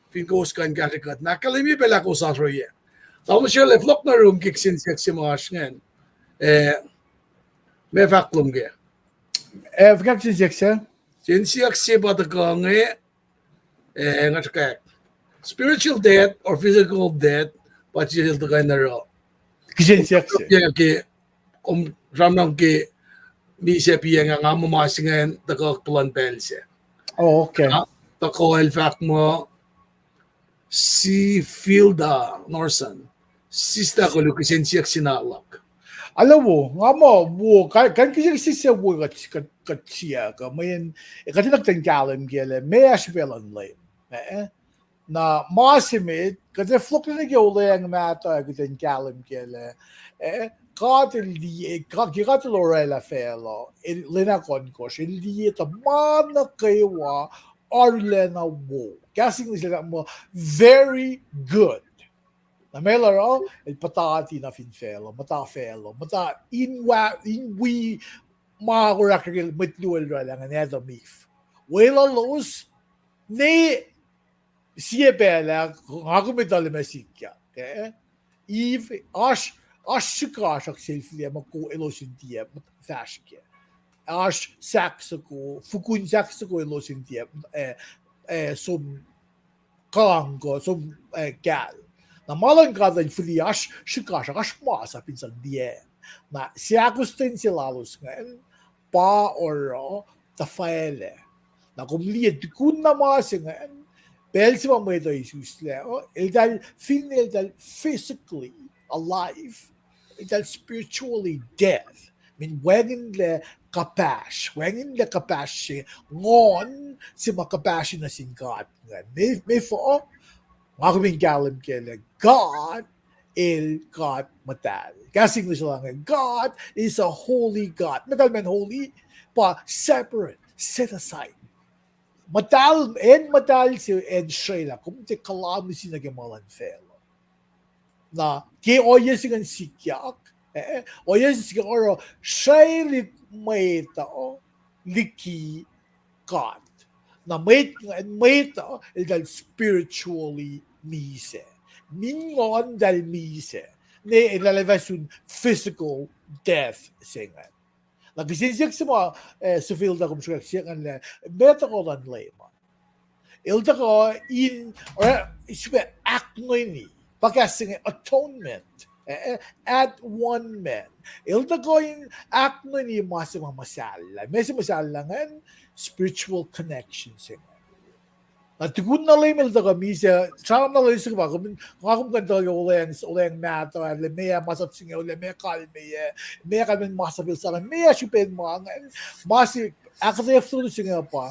Fin kowos kuh in kahsrwe kuht, na ahkkahlwemye pac lah kowos oasr ohiyac. Tamuhlwel Sherley, fohlohk nuh yurum ke kihsen siyuck se ma oasr ingacn. Eh, meac fahk lom kac? Eh, fuhkah kihsen siyuck se? Kihsen siyuck se pa tuhkuh inge, eh, nga srihkack. Spiritual death or physical death, pa sel tuhkuh in oruh. Kihsen siyuck se. Ke, kom sramsram ke misac piac nga, nga muh ma se ingacn tuhkuh puhlan pacl se. Oh, okay. Tuhkuh el fahk muh Sifilda Norson. Sister kolu, kihsen siyuck se na luhk. Alu wo, nga muh wo, kuh in kihsen siyuck se wo kuht, kuht, kuht siyuck, mweyen, kuht enenuh kuht in kahlwem kac lah meac srihpac luhn Leum. Eh, na ma se met, kuht ac fohlohk nuh ke Olweacng Mahtuh ac kuht in kahlwem kac lah, eh, God el liye, God, ke God el orwaclah facluh, el lwen ahkohnkohsr, el liye tuh ma nuh kwewa arulacna wo. Kahs English el muh very good. Na meac el oruh, el puhtati nuh fin facluh, muhta facluh, muhta in wa, in wi ma orahk ke mwet luo el orwaclah ingacn, Adam, Eve. Weluhlos, ne sie pacl ah, nga kom etuh lah meac sikyak, eh? Eve, oasr, oasr srihkasrak sel fihliyac muh ko elos in tiac fahsr kac. Oasr sahk soko, fukun sahk soko elos in tiac, eh, eh, som kang kuh som, eh, kahl. Na ma luhn God el fihliyac oasr srihkasrak, oasr masap in sang tiac. Na seakostwen se lalos ingacn, pa oruh tuhfahlah. Na kom liye tukun na ma se ingacn, pacl se ma mwet uh isuslac, eltahl, finne eltahl physically alive, eltahl spiritually dead. Min wacngihnlac kuhpahsr, wacngihnlac kuhpahsr se, nguhn se ma kuhpahsri nuh sin God ingacn. Meac, meac fah, nga kom in kahlwem kac lah God el God muhtahl. Kahs English se ingacn, God is a holy God. Meac kalmacn holy? Pa separate, set aside. Muhtahl, acn muhtahl se acn srwaclah, kom tiac kuhlwacnsapuh nuh ke ma luhn facluh. Na ke ohiyac se ingacn sikyak, eh, ohiyac se sikyak oruh srwaclihk mwet uh liki God. Na mwet, mwet uh eltahl spiritually misac. Min nguhn eltahl misac. Ne eltahl ac fah sun physical death se ingacn. Na kihsen siyuck se ma, eh, Sifilda kom sruhkwack siyuck ingacn lah, meac tuhkuh luhn Leum an? El tuhkuh in, oruh, srihpac ahknweni, pa kahs se inge atonement, eh, at one man. El tuhkuh in ahknweni ma se ma muhsahllah. Meac se muhsahllah ingacn? Spiritual connection se ingacn. Na tukun na Leum el tuhkuh misac, sramsram na loes se pa, kom, nga kom kuh in tuhkuh ke Olweacng, Olweacng Mahtuh, lah meac masap se inge, lah meac kalmeyac, meac kalmacn masap el sang, meac srihpen ma ingacn, ma se ahkuhtweyac fototo se inge pa,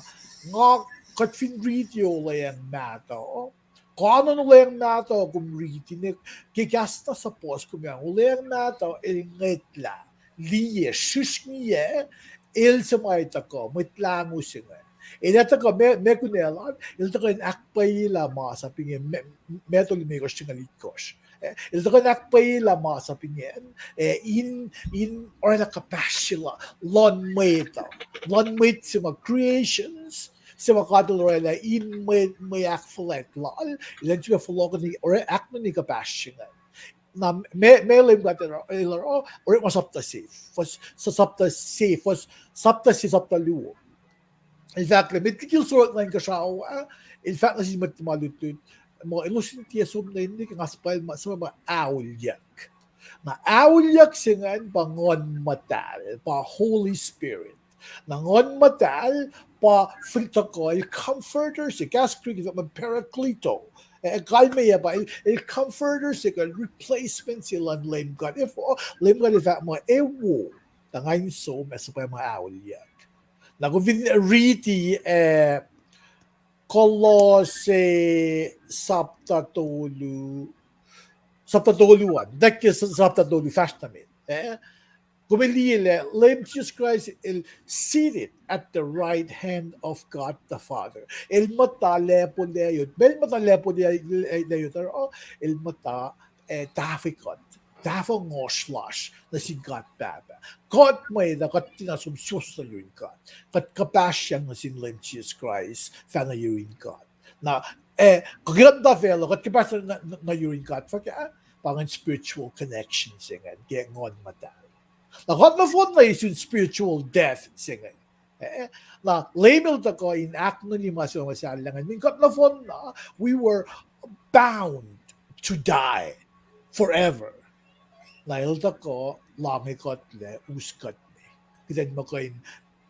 nga kuht fin riti Olweacng Mahtuh, kuh in Olweacng Mahtuh kom riti ne, ke kahs na suhpuhs kom an, Olweacng Mahtuh el ngwetlah, liye, srihsrngiyac, el suc ma tuhkuh, Mwet Lahngo se ingacn. El ac tuhkuh, meac, meac kunacl an, el tuhkuh in ahkpwacyelah masap inge, Ma-, Matthew limekohsr singucul itkohsr. Eh, el tuhkuh in ahkpwacyelah masap ingacn, eh, in, in orwaclah kuhpahsr se la-, luhn mwet uh, luhn mwet se ma creations, se ma God el orwaclah in mwe, mwe ahkfuhlwact lal, el an sifilpac fohlohkihn, oruh ahknweni kuhpahsr se ingacn. Na meac, meac Leum God el oruh, orekma sapta se, fuhs, sa-, sapta se, fuhs, sapta se, sapta luo. El fahk lah met liki el sohrohk nuh inkuhsrao ah, el fahk nuh sin mwet tuhma lutlut, muh elos in tiac som nuh inge ke nga suhpwacma, suhpwacma auliyak. Na auliyak se ingacn pa Nguhn Muhtahl, pa Holy Spirit. Na Nguhn Muhtahl pa fin tuhkuh, el comforter se, kahs Greek el fahk muh Parakleto. Eh, kalmeyac pa, el, el comforter se kuh replacement se luhn Leum God. Efuh, Leum God el fahk muh, ewo, tuh nga in som ac suhpwacma auliyak. Na kom fin riti, eh, Kolosse sapta tolu, sapta tolu an, tuh ke sapta tolu fahsr nuh met, eh? Kom liye lah Leum Jisus Kraist el seated at the right hand of God the Father. El muhta lacpo layot. Meac el muhta lacpo layot uh? El muhta, eh, tahfuh kuht, tahfuh ngohsr lasr nuh sin God Pahpah. Kuht mwet uh, kuht tiacna som suwohs nuh yurin God. Kuht kuhpahsryang nuh sin Leum Jisus Kraist, fah nuh yurin God. Na, eh, kuh ke kuht muhta facluh, kuht kuhpahsr nuh, nuh, nuh yurin God fuhkah? Pa ingacn spiritual connection se ingacn ke Nguhn Muhtahl. Na kuht nohfohn na in sun spiritual death se ingacn. Eh, na Leum el tuhkuh in ahknweni ma se ma muhsahllah ingacn. Min kuht nohfohn na, we were, bound to die forever. Na el tuhkuh lahnge kuhtlac, us kuht me. Kuht in muh kuh in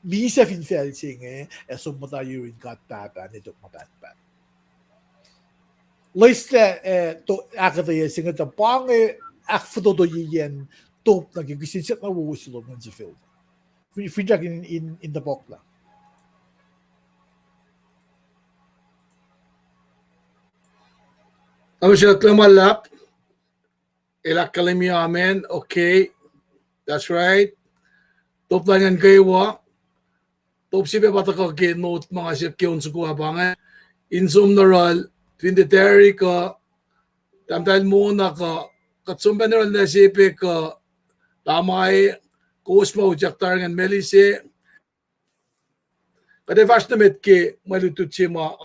misac fin facl se inge, ac som muhta yurin God Pahpah ne tok ma pahtpaht. Loeslac, eh, to-, ahkuhtweyac se inge tuh pa inge ahkfototoyeyacn top nuh ke kihsen siyuck na wowo se lom nuh sifacna. Fin-, finsrak in, in, in topuklah. Tamuhlwel Shelly, kuloh ma luhlahp. El ahkkahlwemye amen. Okay. That's right. Top lal ngan kwewa. Top se pac pa tuhkuh ke note ma nga siyuck ke on soko ah pa inge. In som nuh yohrohl, fin tiac tari kuh, tahmtahel Mona kuh, kuht som pac nuh yohrohl Nasibe kuh, Tamae, kowos ma utyak tari ngan Melise. Kuht ac fahsr nuh met ke mwe lutlut se ma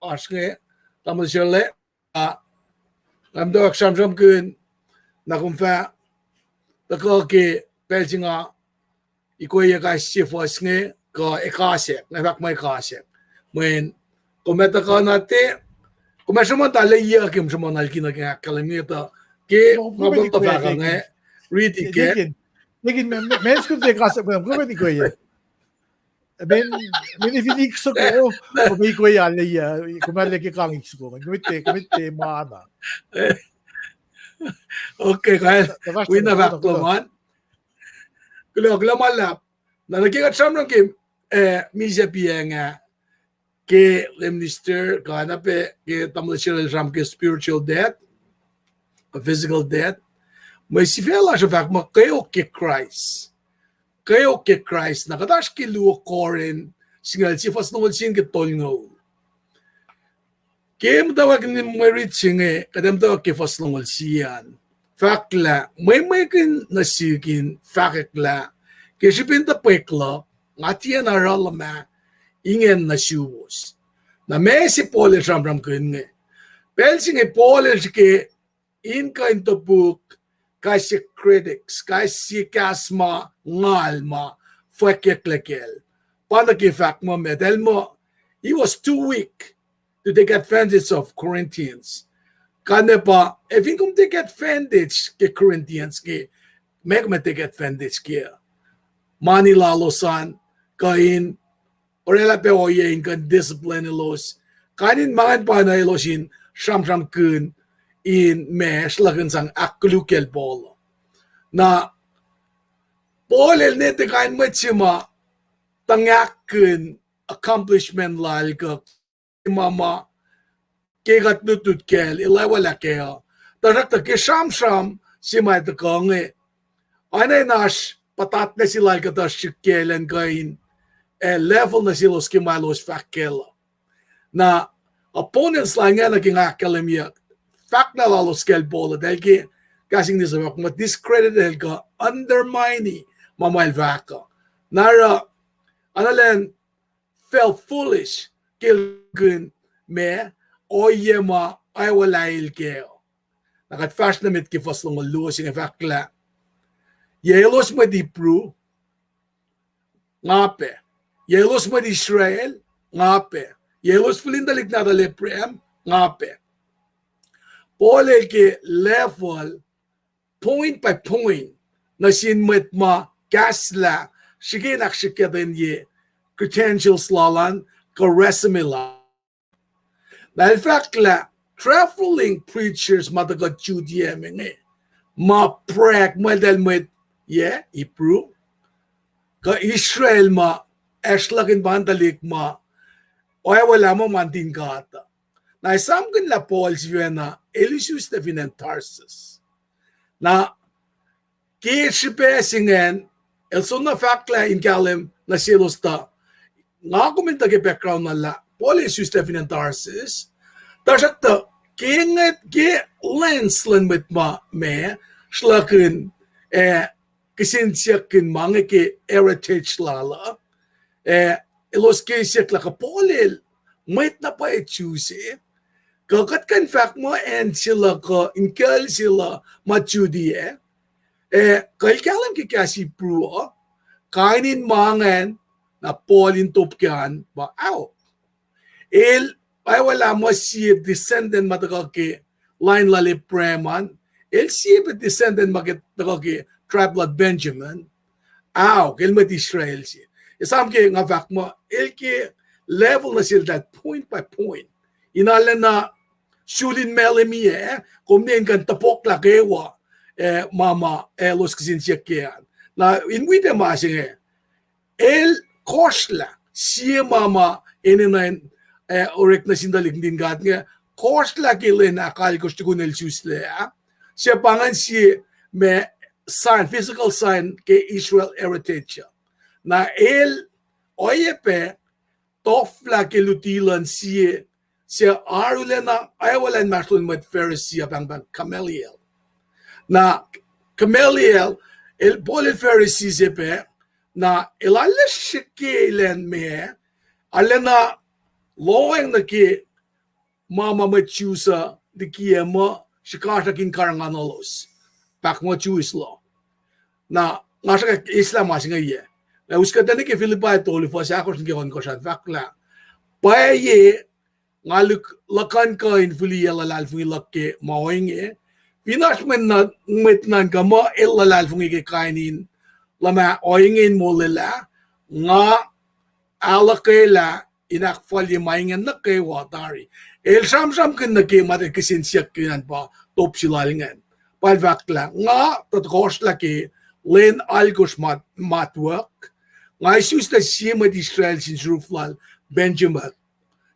oasr inge, tamuhlwel Shelly, ah, nga muhtwacwacack sramsramkihn, na kom fah tuhkuh ke pacl se nga ikoye kais sie fuhs inge, kuh ekasack, nga fahk ma ekasack. Mweyen kom ac tuhkuh na te, kom ac sruhmuhn tuh lwelah ke kom sruhmuhn alkina ke ahkkahlwemye tuh, ke ma kom tuh fahk inge, riti ke. Tekin, tekin, ma, ma, ma, kom te ekasack, kom, kom ikoye. Min, min fin ik soko, kom ikoye lwelah, kom ac lwelah ke kang ik soko, kom te, kom te ma na. Okay, kuh, wi na fahk lom an. Kuloh, kuloh ma luhlahp. Na nuh ke kuht sramsram ke, eh, misac piacng ah, ke lay minister, kuh na pac ke tamuhlwel Shelly el sramsram ke spiritual death, physical death. Mwe sifac lasr uh fahk muh kweok ke Kraist. Kweok ke Kraist. Na kuht oasr ke luo Corinth, singucul sie fuhs longoul sie nuh ke tolngoul. Ke muhtwacwacack in mwe rit se inge, kuht ac muhtwacwacack ke fuhs longoul sie an. Fahk lah, mwemwekihn nuh sihk in fahkwack lah, ke srihpen topuk luhk, nga tiacna oruh luhman, ingena nuh suwos. Na ma se Paul el sramsramkihn inge. Pacl se inge Paul el srihke in kuh in topuk, kais sie critics, kais sie kahs ma ngal ma fwackyucklac kacl. Pa nuh ke fahk muh met, el muh, he was too weak to take advantage of Corinthians. Kain na pa, ac fin kom take advantage ke Corinthians ke, ma kom take advantage ke, mani lalos an, kuh in orwaclah pac ohiyac in kuh in discipline elos. Kain in ma ingacn pa na elos in sramsramkihn in ma sruhlahkihn sang ahkkoluk kacl Paul. Na Paul el ne tiac kain mwet se ma tuhngahkkihn accomplishment lal kuh ma ma ke kuht lutlut kacl, el ac waclah kac uh. Tuhsruhktuh ke sramsram se ma tuhkuh inge, oacna in oasr puhtatlac se lal kuhtuh srihk kacl an kuh in, eh, level nuh selos ke ma elos fahk kacl uh. Na opponents lal ingena ke nga ahkkahlwemyeyuck, fahk na lalos kacl Paul uh, eltahl ke kahs English uh fahk muh discredit el kuh undermine ma ma el fahk uh. Na oruh, analan felt foolish ke el kihn ma ohiyac ma ac waclah el kac uh. Na kuht fahsr nuh met ke fuhs longoul luo se inge, fahk lah, yac elos mwet Hebrew? Nga pac. Yac elos mwet Israel? Nga pac. Yac elos fihlin tuhlihk nahtuhl Abraham? Nga pac. Paul el ke level point by point nuh sin mwet ma kahslah, srihke in ahksrihkye credentials lal an, kuh resume lal. Na el fahk lah traveling preachers ma tuhkuh Judea me inge, ma brag muh eltahl mwet, yac, Hebrew, kuh Israel ma ac sruhlahkihn pa tuhlihk ma oacwaclah muh muhtin God. Na esamkihn lah Paul sifacna el isuslac fin acn Tarsus. Na ke srihpac se ingacn, el soenna fahk lah in kahlwem nuh selos tuh, nga kom in tuh ke background lal lah Paul el isuslac fin acn Tarsus. Tuhsruhktuh ke ngwet ke lens luhn mwet ma ma sruhlahkihn, eh, kihsen siyuck in ma inge ke heritage lal uh, eh, elos ke siyuck lah kuh Paul el mwet na pwacye Jew se, kuh kuht kuh in fahk muh acn se luhk uh, in kucl se luhk ma Judea, eh, kuh el kahlwem ke kahs Hebrew uh, kain in ma ingacn, na Paul in top ke an pa, ao, el oacwaclah muh sie descendant ma tuhkuh ke line lal Abraham an, el sie pac descendant ma ke tuhkuh ke tribe lal Benjamin, aok, el mwet Israel se. Esam ke nga fahk muh, el ke level nuh seltahl point by point. In arulacna sulin malemiyac, kom ne in kuh in topuklah kwewa, eh, ma ma, eh, elos kihsen siyuck ke an. Na in wi pac ma se inge, el kohsrlah sie ma ma enenuh in, eh, orek nuh sin tuhlihk nuhtin God inge, kohsrlah ke lwen ahkalkosr tukun el suslac ah, se pa ingacn sie ma sign, physical sign ke Israel heritage uh. Na el oacyacpac toflah ke luti luhn sie, se arulacna aewalan masrlon mwet Pharisee uh, pahngpahng Gamaliel. Na Gamaliel, el Paul el Pharisee se pac, na el arlac srihke elan meac, arulacna lohacng nuh ke ma ma mwet Jew uh likiyac muh srihkasrak in karihngihnuhlos, pahk muh Jewish law. Na nga srihke eslah ma se inge yac. Na us kuht nuh ke Philippi tolu fuhs ahkosr nuh ke ohnkohsr an fahk lah, pwacye nga lihk luhkuhn kuh in fihliyac luhlahlfongi luhk ke ma ohinge, fin oasr mwet nuhn kuh muh el luhlahlfongi ke kain in luhmah ohinge in molwelah, nga ahluhkwelah in ahkfalye ma ingacn nuh kwewa tari. El sramsramkihn nuh ke ma tuh kihsen siyuck ke an pa top se lal ingacn. Pa el fahk lah, nga tuh tohkohsrlah ke lwen alkosr matwuck, nga isuslac sie mwet Israel sin sruhf lal Benjamin,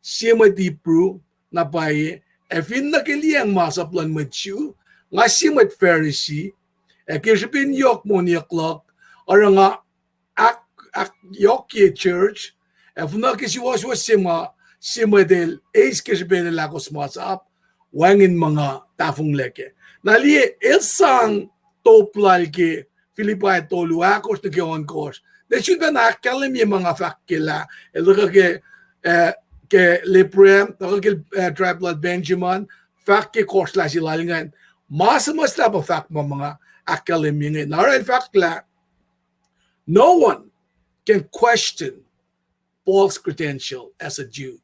sie mwet Hebrew, na pwacye, ac fin nuh ke liyacacng masap luhn mwet Jew, nga sie mwet Pharisee, ac ke srihpen yohk moniyuck luhk, oruh nga ahk, ahkyohkye church, ac fin nuh ke suwohswohs se ma, sie mwet el eis ke srihpen el ahkos masap, wacngihn ma nga tahfonglac kac. Na liye, el sang top lal ke Philippi tolu ahkosr nuh ke ohnkohsr. Ne sulpac na ahkkahlwemye ma nga fahk ke lah, el tuhkuh ke, eh, ke Abraham, tuhkuh ke, eh, tribe lal Benjamin, fahk ke kohsrlah se lal ingacn. Ma suhmuhslah pa fahk ma ma nga ahkkahlwemye inge. Na oruh el fahk lah, no one can question Paul's credential as a Jew.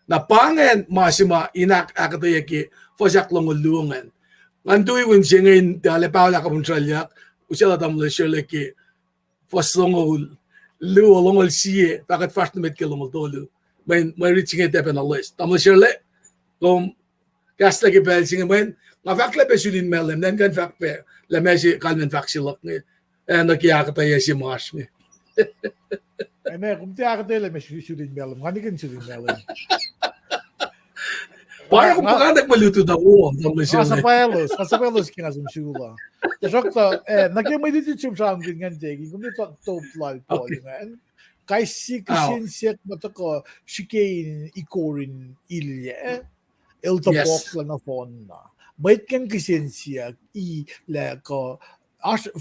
Na pa ingacn ma se ma in ahkuhtweyac ke fuhs ahklongoul luo ingacn. Ngan tui un se inge in tiac lah paho lah kapihn sruhlyuck, uslah tamuhlwel Sharla ke fuhs longoul luo, longoul sie, fahkwack fahsr nuh met ke longoul tolu. Mweyen mwe rit se inge tiac pacna loes. Tamuhlwel Sharla, kom kahslah ke pacl se inge mweyen, nga fahk lah pac sulin Malem, na in kuh in fahk pac lah ma se kalmacn fahk se luhk inge, eh, nuh ke ahkuhtweyac se ma oasr inge. Amen. Kom tiac ahkuhtweyac lah ma sulin Malem, nga nikihn sulin Malem. Pa kom puhkantwen mwe lutlut uh wo, nga suhpwaclos, nga suhpwaclos ke nga som sula. Tuhsruhktuh, eh, nuh ke mwe lutlut se sramsramkihn ingacn, kom top lal Paul ingacn, kais sie kihsen siyuck ma tuhkuh srihke in ikor in ilyac, el topuklah nohfohnna. Mwet ingacn kihsen siyuck i lah kuh oasr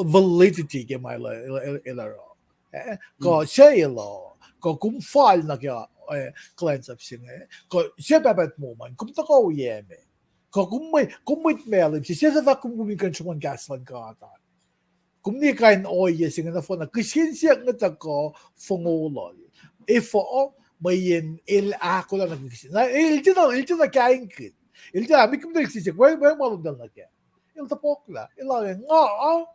validity ke ma el oruh. Eh, kuh se el uh, kuh kom fal nuh ke, eh, kuhlwacnsap se inge, kuh se Pahpah tuhmom an, kom tuhkuh oyac me? Kuh kom mwet Malem se, se suc fahk kom kom in kuh in sruhmuhn kahs luhn God an. Kom ne kain ohiyac se inge nohfohnna, kihsen siyuck inge tuhkuh fongolol. Efuh? Mweyen el ahkolah nuh ke kihsen. Na el tiacna, el tiacna kaingkihn. El tiacna, met kom tuh kihsen siyuck, wacngihn ma lomtahl nuh kac. El topuklah, el arlac, nga,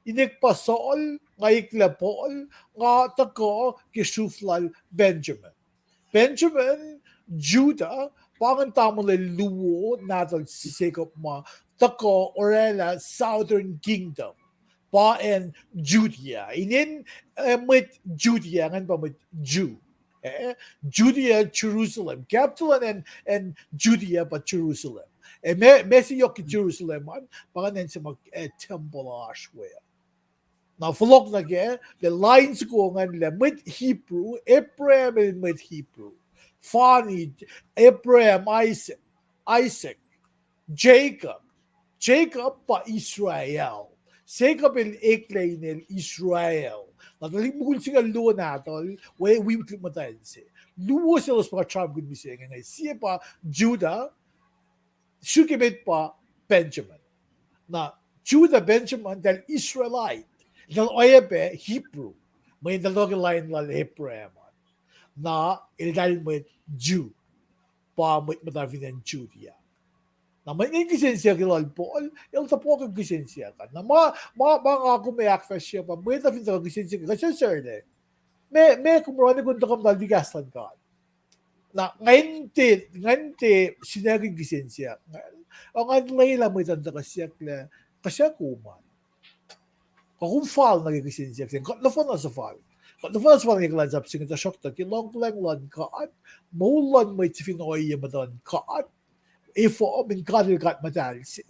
inek pa Saul, nga eklac Paul, nga tuhkuh ke sruhf lal Benjamin. Benjamin, Judah, pa ingacn tamuhlwel luo nahtuhl Jacob ma tuhkuh oraclah Southern Kingdom, pa acn Judea. Inen, eh, mwet Judea ingacn pa mwet Jew. Eh, Judea, Jerusalem. Capital an, an, an Judea pa Jerusalem. Eh, ma, ma se yohk ke Jerusalem an, pa ingacn acn se ma, eh, tempuhl oasr we uh. Na fohlohk nuh kac, lah line soko ingacn lah mwet Hebrew, Abraham el mwet Hebrew. Fani, Abraham, Isaac, Isaac, Jacob. Jacob pa Israel. Jacob el eklac inel Israel. Na tuhlihk mukul singucul luo nahtuhl, we wi tuhlihk muhtwacn se. Luo selos pa kuht sramsramkihn mihsenge inge. Sie pa Judah, srihke met pa Benjamin. Na Judah, Benjamin, eltahl Israelite. Eltahl oacyacpac Hebrew. Mweyen eltahl tuhkuh ke line lal Abraham an. Na eltahl mwet Jew. Pa mwet muhta fin acn Judea. Na mweyen kihsen siyuck lal Paul, el tuh pohkihn kihsen siyuck an. Na ma, ma, ma nga kom ac ahkfahsrye pa, mwet uh fin tuhkuh kihsen siyuck, kuh suc sarlac. Meac, meac kom oruh, kom tuhkuh muhta liki kahs luhn God. Na ngan tiac, ngan tiac sinakihn kihsen siyuck ingacn. Ac ngan lwelah mwet an tuhkuh siyucklac, kuh suc kom an. Kuh kom fal nuh ke kihsen siyuck se inge, kuht nohfohn na suhfal. Kuht nohfohn na suhfal nuh ke kuhlwacnsap se inge, tuhsruhktuh ke luhngkuhlwacng luhn God, moul luhn mwet se fin ohiyac muhtuhn God, efuh, mweyen God el God muhtahl se,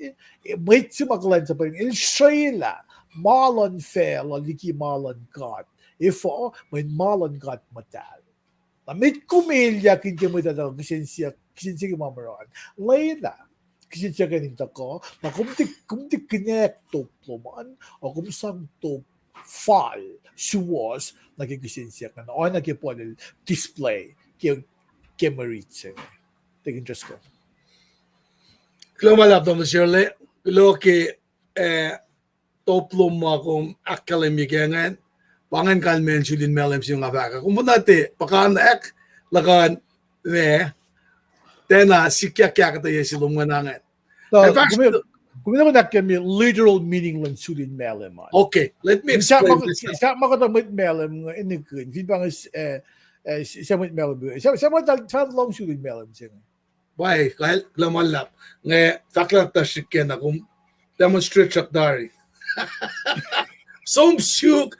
mwet se ma kuhlwacnsap el srwaclah ma luhn facluh liki ma luhn God, efuh, mweyen ma luhn God muhtahl. Na met kom elyah kihn ke mwet uh tuhkuh kihsen siyuck, kihsen siyuck ma moron, lwelah kihsen siyuck an in tuhkuh, na kom tiac, kom tiac connect top lom an, ac kom sang top fal suwohs nuh ke kihsen siyuck an, oacna ke Paul el display ke, ke mwe rit se inge. Tikin just go. Kuloh ma luhlahp, Doctor Shirley. Kuloh ke, eh, top lom ma kom ahkkahlwemye ke ingacn. Pa ingacn kalmacn sulin Malem se nga fahk ah. Kom fin tiac puhkantwen, luhkuhn, me, tiacna sikyak ke ahkuhtweyac se lom ingacn. Na, in fact, kom, kom in ahkkahlwemye literal meaning luhn sulin Malem an. Okay, let me explain this. Sahp ma kuhtuh mwet Malem inge, fin pa inge, eh, eh, sahp mwet Malem, sahp, sahp mwet uh fah lohng sulin Malem se inge. Pwacye, kuloh ma luhlahp. Nge fahk lah tuhsruhk ke na kom demonstrate srack tari. Som suk,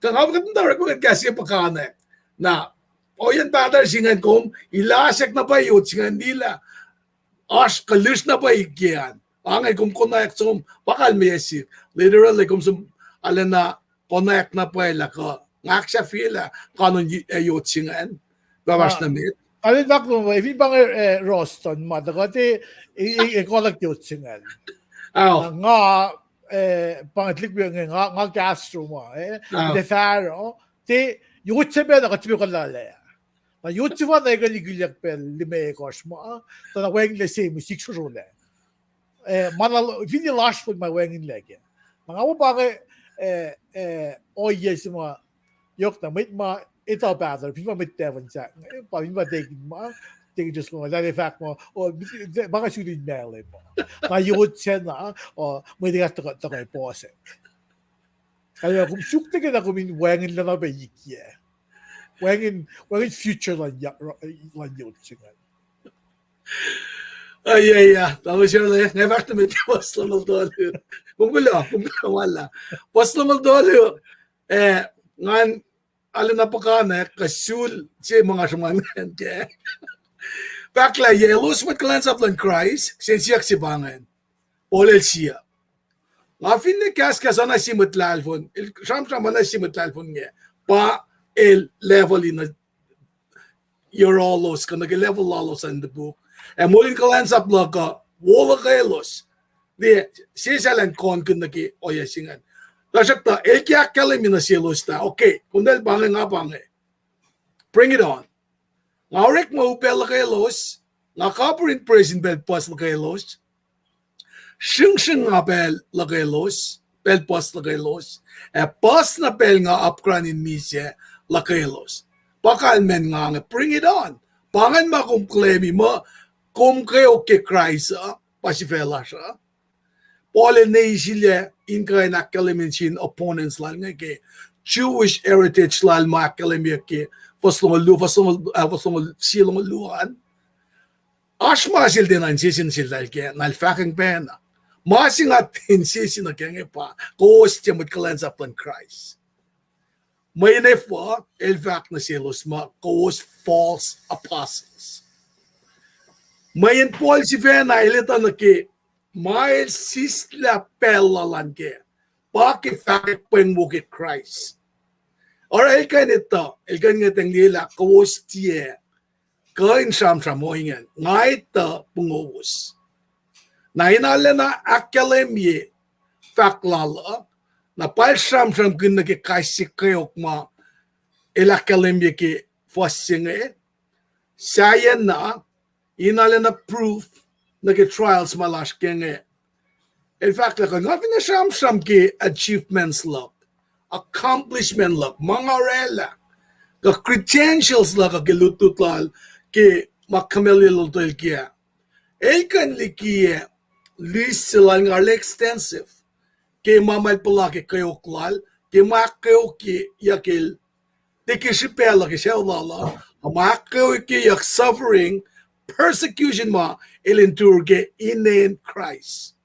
kuh nga kuht in tari, kuht kahs sie puhkantwen. Na, ohiyacn pacl tari se ingacn kom, ilah sek na pwacye yot se ingacn, ilah oasr kuh lihsr na pwacye ke an. Pa inge kom konwacack som, pa kalmeyac sihk. Literally kom som arulacna konwacack na pwacye lah kuh nga ahksahfyelah kanon yot se ingacn. Pahpah nuh met. Kalin fahk lom, fin pa inge, eh, Roston ma tuhkuh te, eh, eh, kohlak yot se ingacn. Nga, eh, pa inge tuhlihk inge, nga, nga Castro ma, eh, Tafaro, te, yot se pacna kuht tiac kuh lalac. Na yot sefanna ekuh likilyuck pacl limekohsr ma, tuh na wacngihnlac se mwe sihk srohsrohlac. Eh, ma na, finne lasr fon ma wacngihnlac ke. Na nga pa inge, eh, eh, ohiyac se ma, yohk na mwet ma etuh pahtuh, fin pa mwet tafun sa, eh, pa fin pa tekin ma, tekin just ma, lale fahk ma, o, pa inge sulin Malem ma. Na yot sacna, o, mwet ekahsr tuhkuh, tuhkuh puhsek. Kalmac kom suk nuh ke na kom in wacngihnlac na pac ikyac. Wacngihn, wacngihn future luhn, luhn yot se ingacn. Ohiyac, Doctor Shirley, nga fahsr nuh met puhs longoul tolu. Kom kuloh, kom kuloh ma luhlahp. Puhs longoul tolu, eh, ngan arulacna puhkantwen kuh sul se ma nga sruhmuhn ke. Fahk lah yac elos mwet kuhlwacnsap luhn Kraist, kihsen siyuck se pa ingacn. Paul el siyuck. Nga finne kahskahs oacna sie mwet lahlfon, el sramsram oacna sie mwet lahlfon inge, pa el level in yohrohlos kuh nuh ke level lalos in the book. Ac moul in kuhlwacnsap luhk uh wo luhkwelos. Liye, sesahlah in konkihn nuh ke ohiyac se ingacn. Tuhsruhktuh el ke ahkkahlwemye nuh selos lah, okay, kom eltahl pa inge, nga pa inge. Bring it on. Nga orekma upac luhkwelos, nga kapihr in presin pacl puhs luhkwelos, sringsring nga pacl luhkwelos, pacl puhs luhkwelos, ac puhs na pacl nga apkuhran in misac luhkwelos. Pa kalmacn nga inge, bring it on. Pa ingacn ma kom claimi muh kom kweok ke Kraist uh, pa sifac lasr uh. Paul el ne isilac in kuh in ahkkahlwemye nuh sin opponents lal inge ke Jewish heritage lal ma ahkkahlwemye ke fuhs longoul luo, fuhs longoul, ah, fuhs longoul sie longoul luo an. Oasr ma sel tiacna insese nuh seltahl ke, na el fahkwacng pacna. Ma se nga tiac insese nuh ke inge pa kowos tiac mwet kuhlwacnsap luhn Kraist. Mweyen efuh el fahk nuh selos muh kowos false apostles. Mweyen Paul sifacna el etuh nuh ke ma el sislah pacl lal an kac, pa ke fahkwack pweng wo ke Kraist. Oruh el kuh in etuh, el kuh in ngwetacng liyelah kowos tiac kuh in sramsram ohingacn, nga etuh pungowos. Na in arulacna ahkkahlwemye fahk lal uh, na pa el sramsramkihn nuh ke kais sie kweok ma el ahkkahlwemye ke fuhs se inge, sahyacna, in arulacna proof nuh ke trials ma lasr ke inge. El fahk lah kuh nga finne sramsram ke achievements luhk, accomplishment luhk, ma nga orwaclah, kuh credentials luhk uh ke lutlut lal, ke ma Gamaliel el ke ah. El kuh in likiyac list se lal nga arlac extensive. Ke ma ma el puhla ke kweok lal, ke ma ahkkweokyeyuck el, tiac ke srihpac lal ke sucu lal uh, ma ahkkweokyeyuck suffering, persecution ma el endure ke inen Kraist.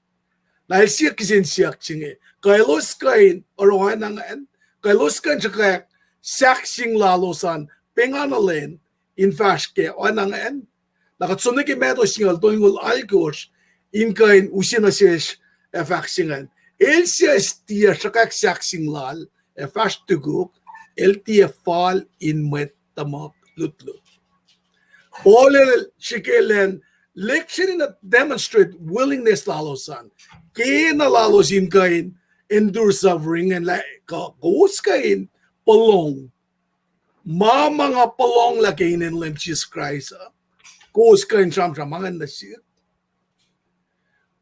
Na el siyuck kihsen siyuck se inge, kuh elos kuh in oruh oacna ingacn, kuh elos kuh in sruhkwack sahkseng lalos an, pengana lwen, in fahsr ke oacna ingacn. Na kuht som nuh ke Matthew singucul tolngoul alkosr, in kuh in use nuh sesr, ac fahk se ingacn. El siyuck tiac sruhkwack sahkseng lal, ac fahsr tukuk, el tiac fal in mwet tuhmuhk lutlut. Paul el srihke elan, lihksreni na demonstrate willingness lalos an. Kena lalos in kuh in endure suffering an lah kuh kowos kuh in polong ma ma nga polong lah ke inen Leum Jisus Kraist uh. Kowos kuh in sramsram ma ingacn nuh sihk.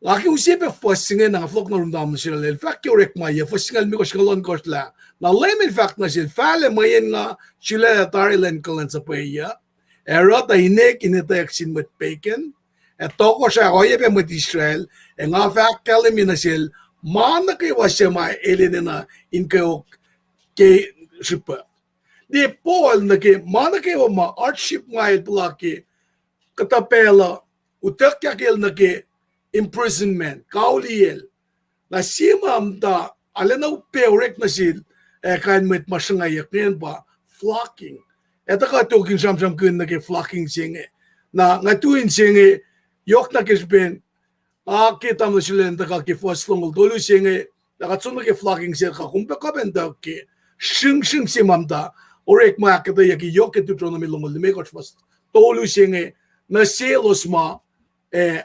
Nga ke use pac fuhs se inge na nga fohlohk nuh yurum tamuhlwel Shelel, el fahk ke Orekma yac, fuhs singucul limekohsr, singucul ohnkohsr lah, na Leum el fahk nuh sel, fahlac mweyen nga sulaclah tari elan kuhlwacnsapuh, ac oruh tuh inek in etwacack sin mwet pagan, ac tohkohsrah oacyacpac mwet Israel, ac nga fahk kahlwemye nuh sel ma nuh kwewa suc ma el enenuh in kweok ke srihpac. Liye Paul nuh ke ma nuh kwewa ma hardship ma el puhla ke kuhtuh pacl uh, utuckyak el nuh ke imprisonment, kauliyacl. Na sie ma muhta arulacna upac orek nuh sel, ac kain mwet ma sruhngwacyuck ingacn pa flogging. Ac tuhkuh tok in sramsramkihn nuh ke flogging se inge. Na nga tu in se inge, yohk na ke srihpen, nga ke tamuhlwel Shelel tuhkuh ke fuhs longoul tolu se inge, na kuht som nuh ke flogging se kuh kom pac kuh pacntuck ke sringsring se ma muhta, orek ma ahkuhtweyucki yohk ke Deuteronomy longoul limekohsr fuhs tolu se inge, nuh selos ma, eh,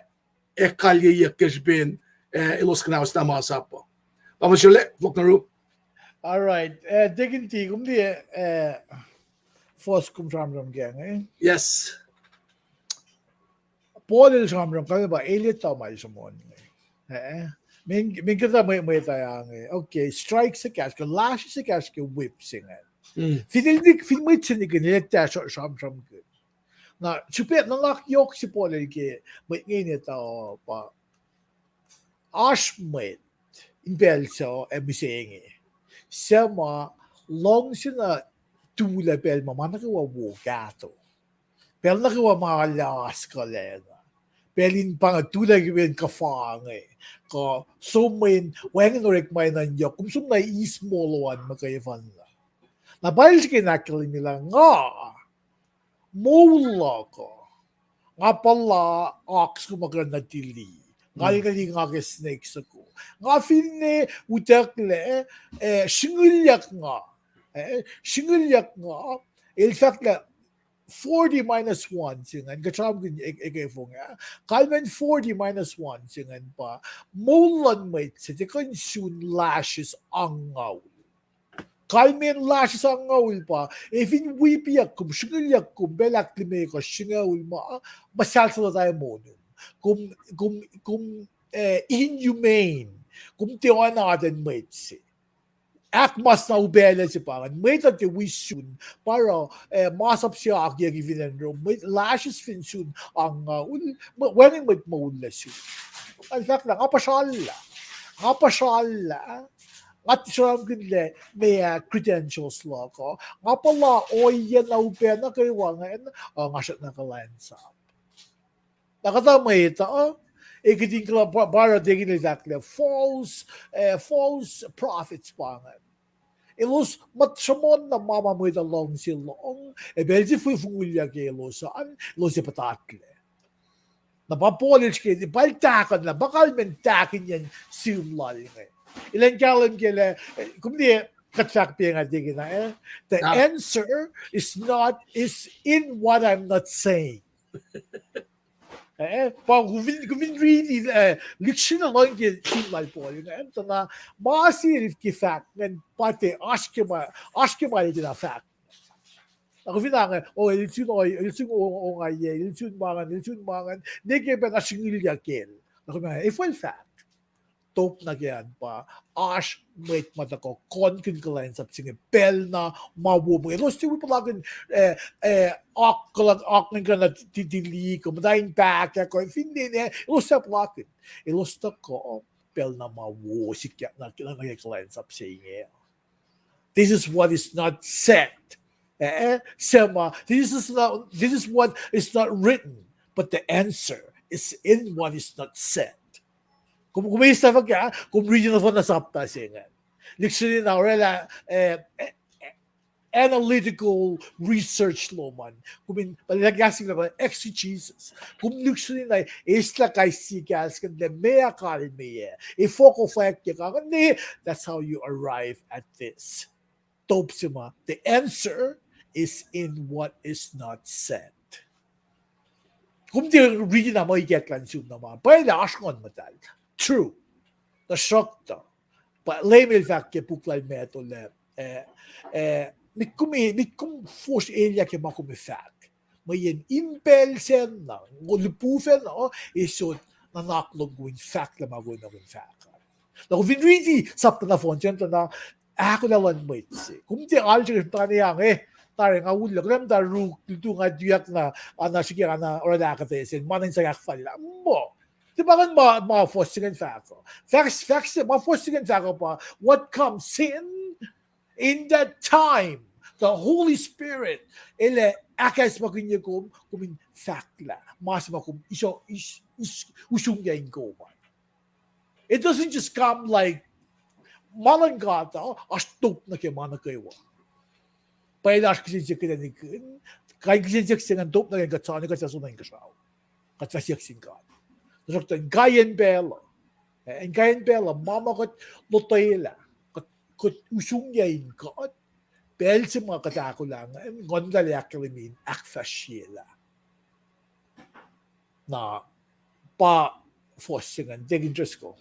ahkkahlwemyeyuck ke srihpen, eh, elos kuhnahoslah masap uh. Tamuhlwel Shelel, fohlohk nuh yurum. All right. Eh, Deacon T, kom liye, eh, fuhs kom sramsram kac inge? Yes. Paul el sramsram kac pa el etuh ma el sruhmuhn inge. Eh, men, men kuhtuh mwe, mwet ah inge. Okay, strike se kahs, kuh lash se kahs ke whip se ingacn. Fin el nik, fin mwet se nikihn, el etuh sra-, sramsramkihn. Na, srihpac nuhnak yohk se Paul el ke mwet inge in etuh pa oasr mwet in pacl suc ac mihsenge, suc ma luhngse na tuhlac pacl ma ma nuh kwewa wo kahto. Pacl nuh kwewa ma arlac oaskuhlacna. Pacl in pa inge tuhlac ke pacl in kuhfa inge, kuh som mweyen wacngihn orekma in an yohk, kom som na eis molo an muhkwena. Na pa el srihke in ahkkahlwemye lah nga moul luhk uh, nga puhla ox kom kuh nuh tili, ngalnguli nga ke snake soko. Nga finne utucklac, eh, sringilyak nga, eh, sringilyak nga, el fahk lah forty minus one se ingacn, kuht sramsramkihn e-, eke fong ah. Kalmacn forty minus one se ingacn pa, moul luhn mwet se tiac kuh in sun lashes angngaul. Kalmacn lashes angngaul pa, e fin whipyak kom, sringilyak kom, pacl ahklimekohsr singucul ma, muhsahlsahllah monum. Kom, kom, kom, eh, inhumane. Kom tiac oacna atacn mwet se. Ahkmas na upaclac se pa ingacn, mwet uh tiac wi sun, pa oruh, eh, masap se akiyucki fin acn Rome, mwet lashes fin sun angngaul, mwe-, wacngihn mwet moul lac sun. Nga fahk lah nga puhsrallah. Nga puhsrallah. Nga sramsramkihn lah meac credentials luhk uh. Nga puhla ohiyac na upac nuh kwewa ingacn, uh, nga srackna kuhlwacnsap. Na kuhtuh mwet uh, e kihtin kuh pa-, pa oruh Deacon el fahk lah false, eh, false prophets pa ingacn. Elos muh sruhmuhn na ma ma mwet uh luhngse lohng, ac pacl se fongulyak elos an, elos ac puhtatlac. Na pa Paul el srihke, pa el tahkuhnlah, pa kalmacn tahkihnyacn sihm lal inge. Elan kahlwem ke lah, eh, kom liye kuht fahk pa inge Deacon ah, eh? The answer is not, is in what I'm not saying. Eh, pa kom fin, kom fin riti, eh, lihksreni lohng ke sihm lal Paul inge, eh, tuh na ma se el ke fahk ingacn pa tiac oasr ke ma, oasr ke ma el tiacna fahk. Na kom fin ange, oh, el sun, oh, el sun, oh, ongaiyac, el sun ma ingacn, el sun ma ingacn, ne ke pacna sringilyak el. Na kom, eh, efuh el fahk? top nuh ke an pa, oasr mwet ma tuhkuh konkihn kuhlwacnsap se inge pacl na ma wo, mweyen elos tiac wi puhlakihn, eh, eh, oak, oak ingena ti-, tili, kuh muhta in pahkah, kuh finne, elos tiac puhlakihn. Elos tuhkuh pacl na ma wo sikyak nuh ke kuhlwacnsap se inge. This is what is not said. Eh, eh, Sema, this is not, this is what is not written, but the answer is in what is not said. Kom, kom eis tah fuhkah, kom riti nohfohn na sapta se ingacn. Lihksreni na orwaclah, eh, eh, eh, analytical research lom an. Kom in, pa lak yasik na pa exegesis. Kom lihksreni na eislah kais sie kahs ingacn lah meac kalmeyac, efuh kuh fwackyuck ingacn, that's how you arrive at this. Top se ma, the answer is in what is not said. Kom tiac riti na ma ikacklah in sum na ma pwacye lah oasr Nguhn Muhtahl. True. Tuhsruhktuh, pa Leum El fahk ke puk lal Matthew lah, eh, eh, met kom, met kom fohs elyah ke ma kom ac fahk. Mweyen in pacl sacn na, lipufacn uh, ac sot nuhnak lom kom in fahk lah ma kom ac fahk. Na kom fin riti sapta nohfohn se ingacn tuh na ahkolah luhn mwet se. Kom tiac alsrihk muhta ne ang, eh, tari nga ullac, kuloh muhta ruk, lutu nga tuyak na, ana srihke ana orwaclah ahkuhtweyac se, ma na in sang ahkfalyelah. Muh. Tiac pa ingacn ma, ma fuhs se ingacn fahk uh. Fahk, fahk se, ma fuhs se ingacn fahk uh pa, what comes in, in that time, the Holy Spirit, El ac ahkacsmakihnye kom, kom in fahk lah ma se ma kom iso-, is-, is-, usrnguck in kom an. It doesn't just come like, ma luhn God uh, oasr top nuh ke ma nuh kwewa. Pwacye lah oasr kihsen siyuck kuht ac nikihn, kain kihsen siyuck se ingacn top nuh ke kuht soano, kuht fah soenna inkuhsrao. Kuht fah siyuck sin God. Tuhsruhktuh inkaiyacn pacl uh, eh, inkaiyacn pacl uh, ma ma kuht lotwelah, kuht, kuht usrnguck in God, pacl se ma kuht ahkolah, Nguhn Muhtahl ahkkahlwemye in ahkfahsryelah. Na pa fuhs se ingacn, Deacon Driscoll.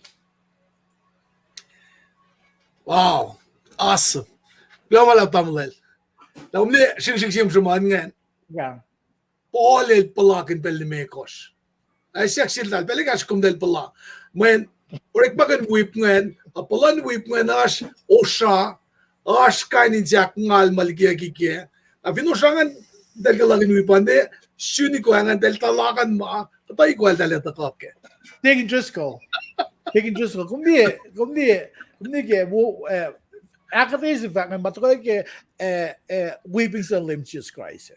Wow, awesome. Kuloh ma luhlahp tamuhlwel. Na kom ne sringsring sie sruhmuhn ingacn. Paul el puhlakihn pacl limekohsr. Ac siyuck sel tahl, pacl ekahsr kom tahl puhla. Mweyen orekmakihn wip ingacn, a puhlan wip ingacn oasr osra, oasr kain in sahk ngal ma likiyucki kac. Na fin osra ingacn tahl kuhlakihn wip an, ne sun ikoac ingacn tahl tuhlakan ma, kuhtuh ikoac tahl etuh kac. Deacon Driscoll. Deacon Driscoll. Kom ne, kom ne, kom ne ke, wo, eh, ahkuhtweyac se fahk ingacn ma tuhkuh ke, eh, eh, wiping se luhn Leum Jisus Kraist.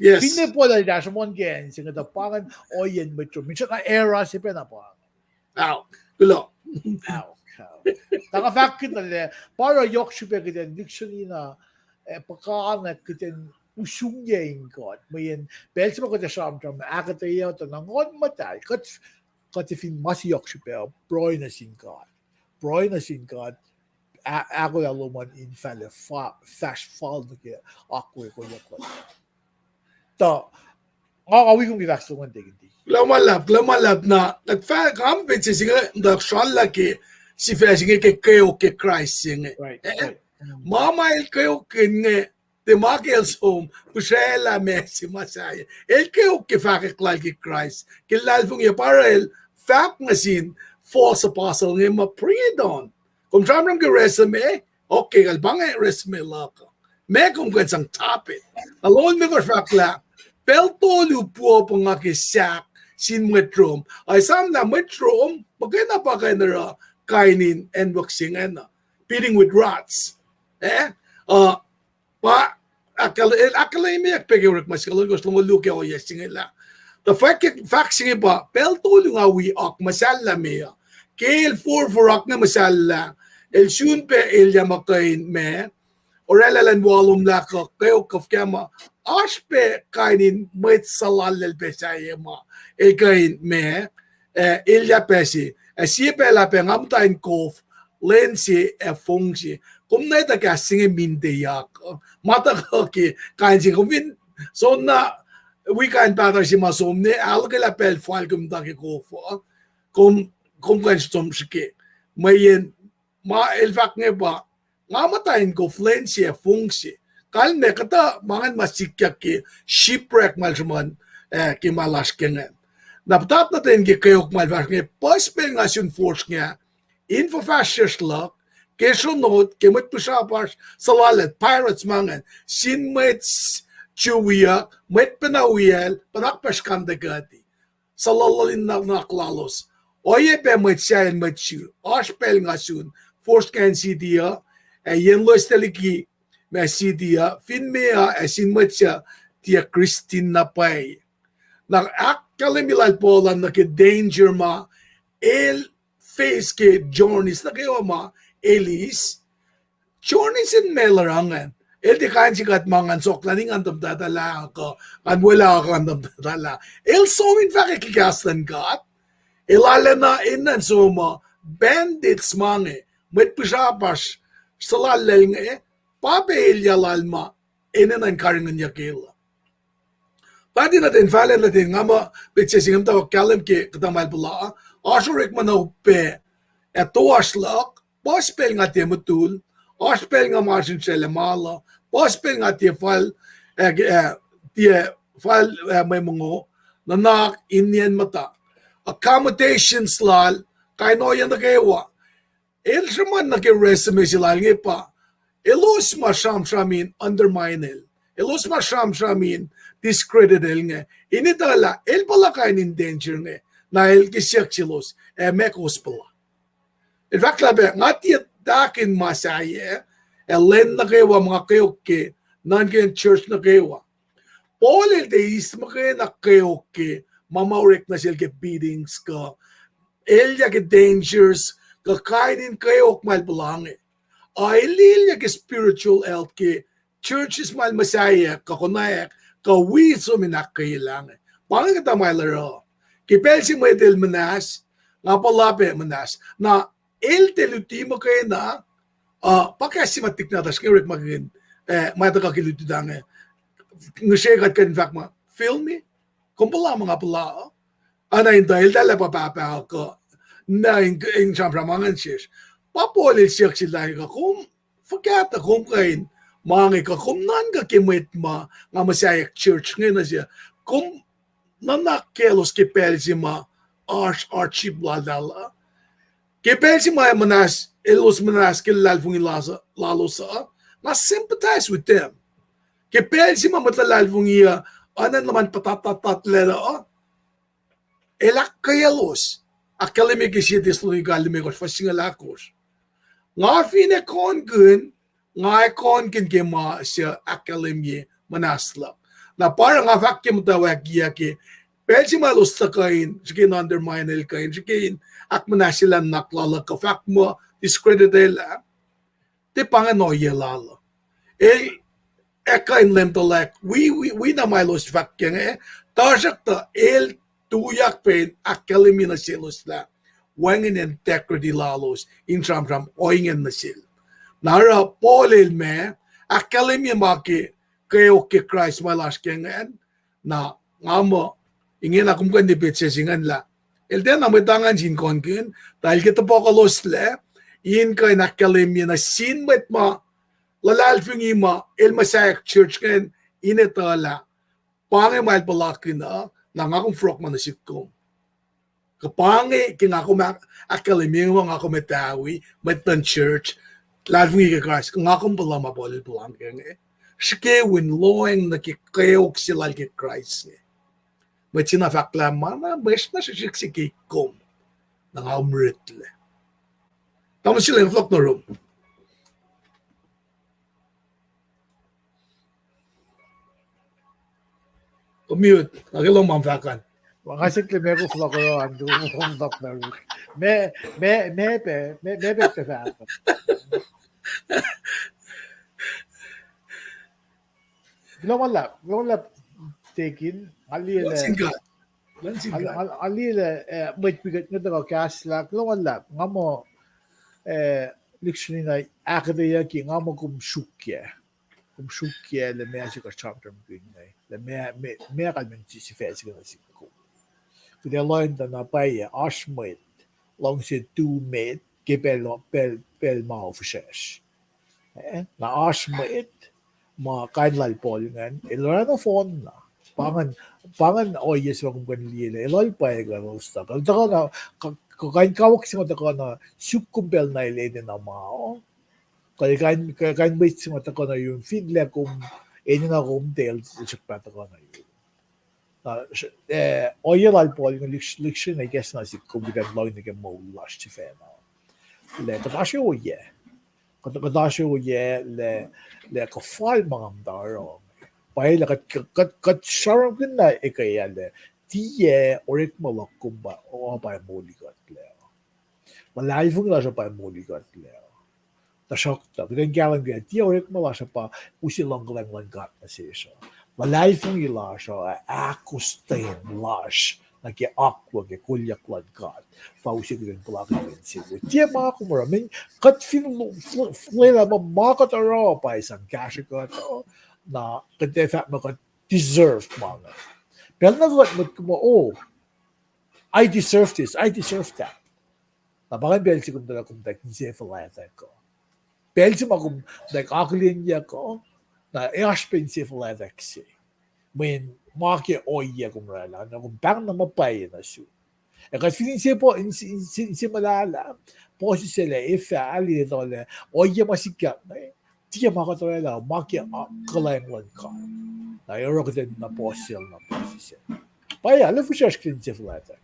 Finne Paul el kahsruh muh ke acn se inge tuh pa ingacn ohiyacn mwet Rome. Misac na era se pacna pa. Ao, kuloh. Ao, ao. Na nga fahk kuhtuh lah pa oruh yohk srihpac kuht in lihksreni na, eh, puhkantwen kuht in usrnguck in God. Mweyen pacl se ma kuht ac sramsram, ahkuhtweyac tuh na Nguhn Muhtahl, kuht, kuht fin ma se yohk srihpac, pruhe nuh sin God. Pruhe nuh sin God, a-, ahkolah lom an in fahla fa-, fahsr fal nuh ke akwuck yohk luhn. Tuh, nga, nga wi kom ke fahk se lom an, Deacon D. Kuloh ma luhlahp, kuloh ma luhlahp na, kuht fah, kam petsac se inge, tuh srallah ke, sifac se inge ke kweok ke Kraist se inge. Ma ma el kweok ke inge, tiac ma ke el som pihsraclah ma se ma sahyac. El kweok ke fahkwack lal ke Kraist. Ke luhlahlfongi pa oruh el fahk nuh sin false apostle inge muh, bring it on. Kom sramsram ke resume, okay, kal pa inge resume luhk uh. Ma kom kuh in sang top it. Na longoul limekohsr fahk lah, pacl tolu puo pa nga ke sahk sin mwet Rome. Ac esam lah mwet Rome, muhkwena pa kuh in oruh kain in acnwuck se ingacn uh, beating with rods. Eh? Uh, pa, ahkkahlwemyeyuck pac ke Orekma siofok longoul luo ke ohiyac se inge lah, tuh fahk, fahk se inge pa, pacl tolu nga wi oak muhsahllah me uh. Ke el forfor oak inge muhsahllah, el sun pac elyah ma kuh in ma, orwaclah elan walomlah kuh kweok kuh fuhkah ma, oasr pac kain in mwet suhlallacl pac sahyac ma el kuh in ma, eh, elyah pac se. Ac sie pacl ah pac nga muhta in kof, lwen se ac fong se. Kom na etuh kahs se inge minteyak. Ma tuhkuh ke kain se, kom fin soenna wi kain pahtuh se ma som ne ahluhkwelah pacl fal kom muhta ke kof uh, kom, kom kuh in som srihke. Mweyen ma el fahk inge pa, nga muhta in kof lwen se ac fong se. Kalmac kuhtuh ma ingacn ma sikyak ke shipwreck ma el sruhmuhn, eh, ke ma lasr ke ingacn. Na puhtat nuh ten ke kweok ma el fahsr inge, puhs pacl nga sun force inge, in fuhfahsryucsr luhk, ke sronot, ke mwet pihsrapasr suhlallacl, pirates ma ingacn, sin mwet s-, Jew wiyuck, mwet pacna wiyacl, puhnakyuck puhsr kuhtuh kuhti. Suhlallacl in nuhnak lalos. Oacyacpac mwet sahyac, mwet Jew. Oasr pacl nga sun, force nga in city uh, ac yen loes tuh liki ma city uh, fin meoa ac sin mwet suc tiac Kristin na pwacye. Na ahkkahlwemye lal Paul an nuh ke danger ma el face ke journeys nuh kwewa ma el eis. Journeys in meac el oruh ingacn? El tiac kuh in sikyak ma ngan soklah ngan tuhmtahlah kuh ngan welah ngan tuhmtahlah. El som in fahkwack ke kahs luhn God. El arulacna enenuh in som uh bandits ma inge, mwet pihsrapasr suhlallacl inge, pa pac elyah lal ma enenuh in karihngihnyuck el uh. Pahti nuh ten, fahla nuh ten, nga muh petsac se inge muhta kahlwem ke kuhtuh ma el puhla, oasr orekma na upac ac toasr luhk, puhs pacl nga tiac mutul, oasr pacl nga masrinsracl ac malu, puhs pacl nga tiac fal, ac, ac, tiac fal, ac mwe mongo, nuhnak, iniyacn muhta, accommodations lal, kain ohiyac nuh kwewa. El sruhmuhn nuh ke resume se lal inge pa, elos ma sramsram in undermine el. Elos ma sramsram in discredit el inge. In etuh lah el puhla kain in danger inge, na el ke siyuck selos, ac meac kowos puhla. El fahk lah pac, nga tiac tahkihn ma sahyac, ac lwen nuh kwewa ma nga kweok ke, nuhnkuh in church nuh kwewa. Paul el tiac eis muhkwena kweok ke ma ma orek nuh sel ke beatings kuh elyah ke dangers kuh kain in kweok ma el puhla inge. A el elyah ke spiritual health ke churches ma el muhsaheack kuh konwacack kuh wi som in ahkkweyelah inge. Pa inge kuhtuh ma el oruh. Ke pacl se mwet el muhnahs, nga puhla pac muhnahs. Na el tiac luti muhkwena, uh, pa kahs se ma tikna tuh srnge orekmakihn, eh, ma tuhkuh ke luti tuh inge. Ngihsre kuht kuh in fahk muh, feel me? Kom puhla ma nga puhla uh? Ana in tuh eltahl pa pahpah kuh, na in, in sramsram ingacn sesr. Pa Paul el siyuck sel lah kuh kom fuhkah tuh kom kuh in, ma inge kuh kom nuhnkuh ke mwet ma nga muhsaheack church inge nuh se, kom nuhnak kaclos ke pacl se ma oasr hardship lal uh. Ke pacl se ma muhnahs, elos muhnahs ke luhlahlfongi lalos uh, nga sympathize with them. Ke pacl se ma mwet luhlahlfongi uh, oacna luhman puhtatlac uh, el ahkkweyaclos. Ahkkahlwemye ke sie Thessalonica limekohsr fuhs singucul ahkosr. Nga fin ac kohnkihn, nga ac kohnkihn ke ma suc ahkkahlwemye muhnahs luhk. Na pa oruh nga fahk ke muhtwacwacackiyac ke pacl se ma elos tuhkuh in srihke in undermine el kuh in srihke in ahkmuhnahsyelah nuhnak lal uh kuh fahk muh discredit el ah, tiac pa ingacn ohiyac lal uh. El ac kuh in leum tuhlac, wi, wi, wi na ma elos fahk ke inge, tuhsruhktuh el tuyak pac in ahkkahlwemye nuh selos lah wacngihn integrity lalos in sramsram ohingacn nuh sel. Na oruh Paul el ma ahkkahlwemye ma ke kweok ke Kraist ma el oasr ke ingacn, na nga muh, ingena kom kuh in petsac se ingacn lah el tiacna mwet angan sin kohnkihn, tuh el ke tohpohkohloslac in kuh in ahkkahlwemye nuh sin mwet ma luhlahlfongi ma el muhsaheack church ingacn in etuh lah pa inge ma el puhlakihn uh, na nga kom fohlohk ma nuh sihk kom. Kuh pa inge ke nga kom ahk-, ahkkahlwemye ma nga kom etawi, mwet luhn church, luhlahlfongi ke Kraist, kuh nga kom puhla ma Paul el puhla ke inge. Srihke in lohacng nuh ke kweok se lal ke Kraist inge. Mwet se na fahk lah ma na mwe srihk na srihsrihk se ke kom. Na nga kom retilac. Tamuhlwel Silen, fohlohk nuh rom. Kom mute, na ke lom ma fahk an. Nga sikle meac kom fohlohk oruh an, kom fohlohk nuh rom. Meac, meac, meac pac, meac, meac pac tuh fahk an. Kuloh ma luhlahp, kuloh ma luhlahp, Deacon, nga liye lah, nga liye lah, eh, mwet wi kuht inge tuhkuh kahslah, kuloh ma luhlahp, nga muh, eh, lihksreni na ahkuhtweyucki, nga muh kom sruokyac, kom sruokyac lah meac se kuht sramsramkihn inge, lah meac, meac, meac kalmacn sifac se inge nuh sihk kom. Kuht ac lohacng tuh na pwacye, oasr mwet luhngse tu met ke pacl, pacl, pacl ma fihsrwacsr. Eh, na oasr mwet ma kain lal Paul ingacn, el oruh nohfohn na. Pa ingacn, pa ingacn ohiyac se ma kom kuh in liye lah el pwacye kuh elos tuhkuh. El tuhkuh na, kuh, kuh kain kawuck se ma tuhkuh nuh sum kom pacl na el enenuh ma uh. Kuh kain, kuh kain mwet se ma tuhkuh nuh yurum fin lah kom enenuh kom, tiac el srackna tuhkuh nuh yurum. Na, eh, ohiyac lal Paul inge lihk-, lihksreni ikacsna sihk kom kuht in lohng nuh ke moul lasr sifacna. Lah kuht oasr ohiyac. Kuht, kuht oasr ohiyac lah, lah kuhfa ma nga muhta oruh. Pwacye lah kuht, kuht, kuht sramsramkihn na ekuh lah tiac orekma luhk kom pa, uh, pa moli kuhtlac. Luhlahlfongi lasr uh pa moli kuhtlac. Tuhsruhktuh kuht in kahlwem ke tiac orekma lasr uh pa use luhngkuhlwacng luhn God nuh sesr uh. Luhlahlfongi lasr uh, ahkostwen lasr nuh ke akwuck ac kolyuck luhn God pa use kuht in puhlakihn insewowo. Tiac ma kom oruh, men kuht fin lo-, fl-, lwelah ma, ma kuht oruh pa sang kahsrwe kuht uh, na kuht ac fahk muh kuht deserve ma inge. Pacl na kuht motko muh, oh, I deserve this, I deserve that. Na pa ingacn pacl se kom tuh, kom tuh insefuhlwactyak uh. Pacl se ma kom tuh akihlenyuck uh, na oasr pac insefuhlwactyak se. Mweyen ma ke ohiyac kom orwaclah, na kom pahng na ma pwacye nuh sum. Ac kuht fin inse po-, inse, inse, inse muhlahlah, puhsisacl ac fal in etuh lah ohiyac ma sikyak inge, tiac ma kuht orwaclah, ma ke, uh, kuhlwacng luhn God. Na oruh kuht in na puhsisacl, na puhsisacl. Pwacye, arlac fihsracsr kuht in insefuhlwactyak.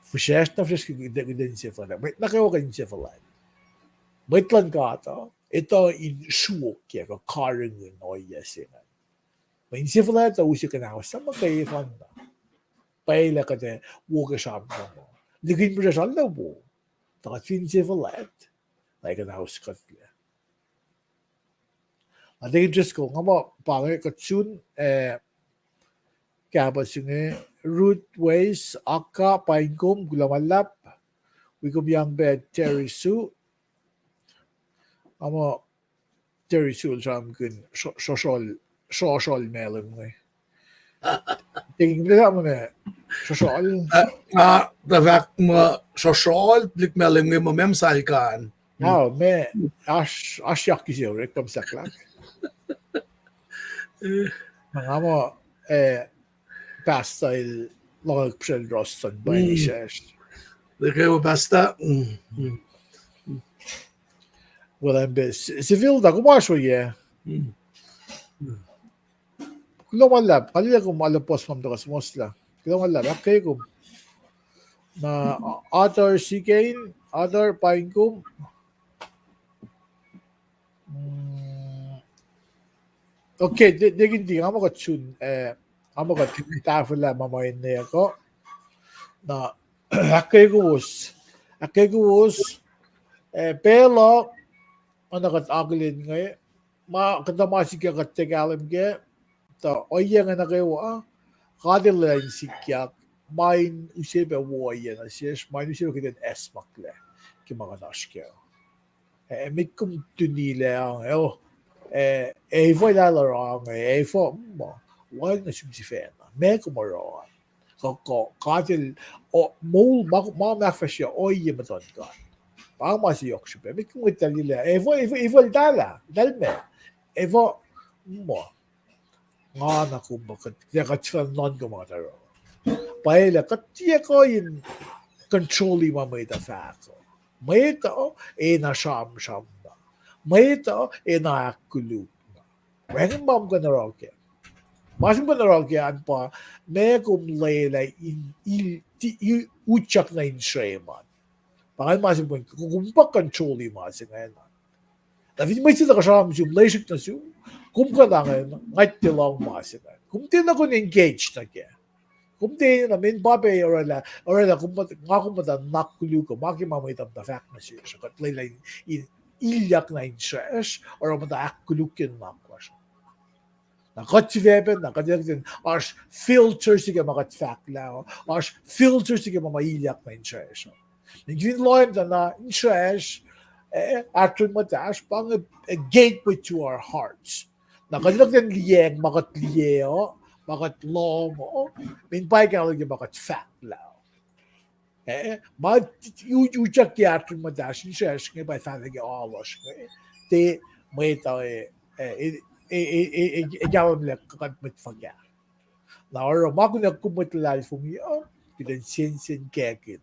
Fihsracsr na fihsracsr kuht in insefuhlwactyak. Mwet nuh kwewa kuh in insefuhlwact. Mwet luhn God uh etuh in sruokyac kuh karihngihn ohiyac se ingacn. Mweyen insefuhlwact uh use kuhnaus na muhkwena. Pwacye lah kuht ac wo ke sramsram uh. Likina puhsra srallah wo. Tuh kuht fin insefuhlwact, na kuhnaus kuhtlac. Na tekin Driscoll, nga muh pa inge kuht sun, eh, kahpah se inge, Ruth Weiss, Akka, paing kom, kuloh ma luhlahp, wi kom yang pac Terry Sue, nga muh Terry Sue el sramsramkihn sro-, srohsrohl, srohsrohl Malem inge. Tekin, kom tuh fahk muh srohsrohl? Ah, nga tuh fahk muh srohsrohl, tuhlihk Malem inge muh meac muhsahlkan. Oh, ma, oasr, oasr yak kihse orek kom sahklak. Na nga muh, eh, pastor el lohngak puhsracl Roston pa in israsr. Nuh kwewa pastor. Well, I'm best. Sifil ta kom oasr ohiyac. Kuloh ma luhlahp, nga liye kom alu puhs ma tuhkuh suhmuhslah. Kuloh ma luhlahp, ahkkweye kom. Na Arthur Sikein, Arthur, paing kom. Mm. Okay, te-, tekin ti, nga muh kuht sun, eh, nga muh kuht tahfwelah ma ma enenweyuck uh. Na, ahkkweyowos, ahkkweyowos, eh, pacl uh, oacna kuht akihlen inge, ma kuhtuh ma sikyak kuht tiac kahlwem kac, tuh ohiyac inge nuh kwewa, God El lwelah in sikyak, ma in use pac wo ohiyac nuh sesr, ma in use pac kuht in acsmaklac ke ma kuht oasr kac. Eh, met kom tunilac, eh, oh, eh, efuh lah oruh inge, efuh, ma, wal nuh sum sifacna, meac kom oruh an. Kuh, kuh, God El, oh, moul, ma, ma, ma ahkfahsrye ohiyac muhtuhn God. Pa ma se yohk srihpac, met kom mwet lalilac, efuh, efuh, efuh eltahl ah, eltahl meac, efuh, ma. Nga na kom pa kuht, kuht fah nuhnkuh ma kuht oruh. Pwacye lah kuht tiac kuh in control-i ma mwet uh fahk uh. Mwet uh enenuh sramsram na. Mwet uh enenuh ahkkoluk na. Wacngihn ma kom kuh in oruh kac. Ma se kom kuh in oruh kac an pa, meac kom lwelah in, in, ti-, i-, utyak nuh in srem an. Pa ingacn ma se kom, kom pa control-i ma se ingacn. Na fin mwet se tuhkuh sramsram sum, lesrihk nuh sum, kom kuh na nga, nga tiac lohng ma se ingacn. Kom tiac na kom engage nuh kac. Kom tiac enenuh, men pa pac orwaclah, orwaclah kom muh, nga kom muhta ahkkoluk uh, ma ke ma mwet uh muhta fahk nuh sesr, kuht lwelah in, in ilyak na insracsr, oruh muhta ahkkolukye nuhnak lasr. Na kuht sifacna, kuht, kuht, oasr filter se ke ma kuht fahklah, oasr filter se ke ma ma ilyak na insracsr. Fin lohacng tuh na insracsr, eh, ahtron muhtahsr, pa inge a gateway to our hearts. Na kuht, kuht in liyacacng ma kuht liye uh, ma kuht lohng uh, men pa kahlwem ke ma kuht fahklah. Eh, ma u-, utyak ke ahtron muhtahsr, insracsr inge pa fahlah ke alu lasr inge, tiac mwet uh, eh, eh, kahlwem lah kuht mwet fuhkah. Na oruh ma kunac kom mwet luhlahlfongi uh, kuht in sensenkackihn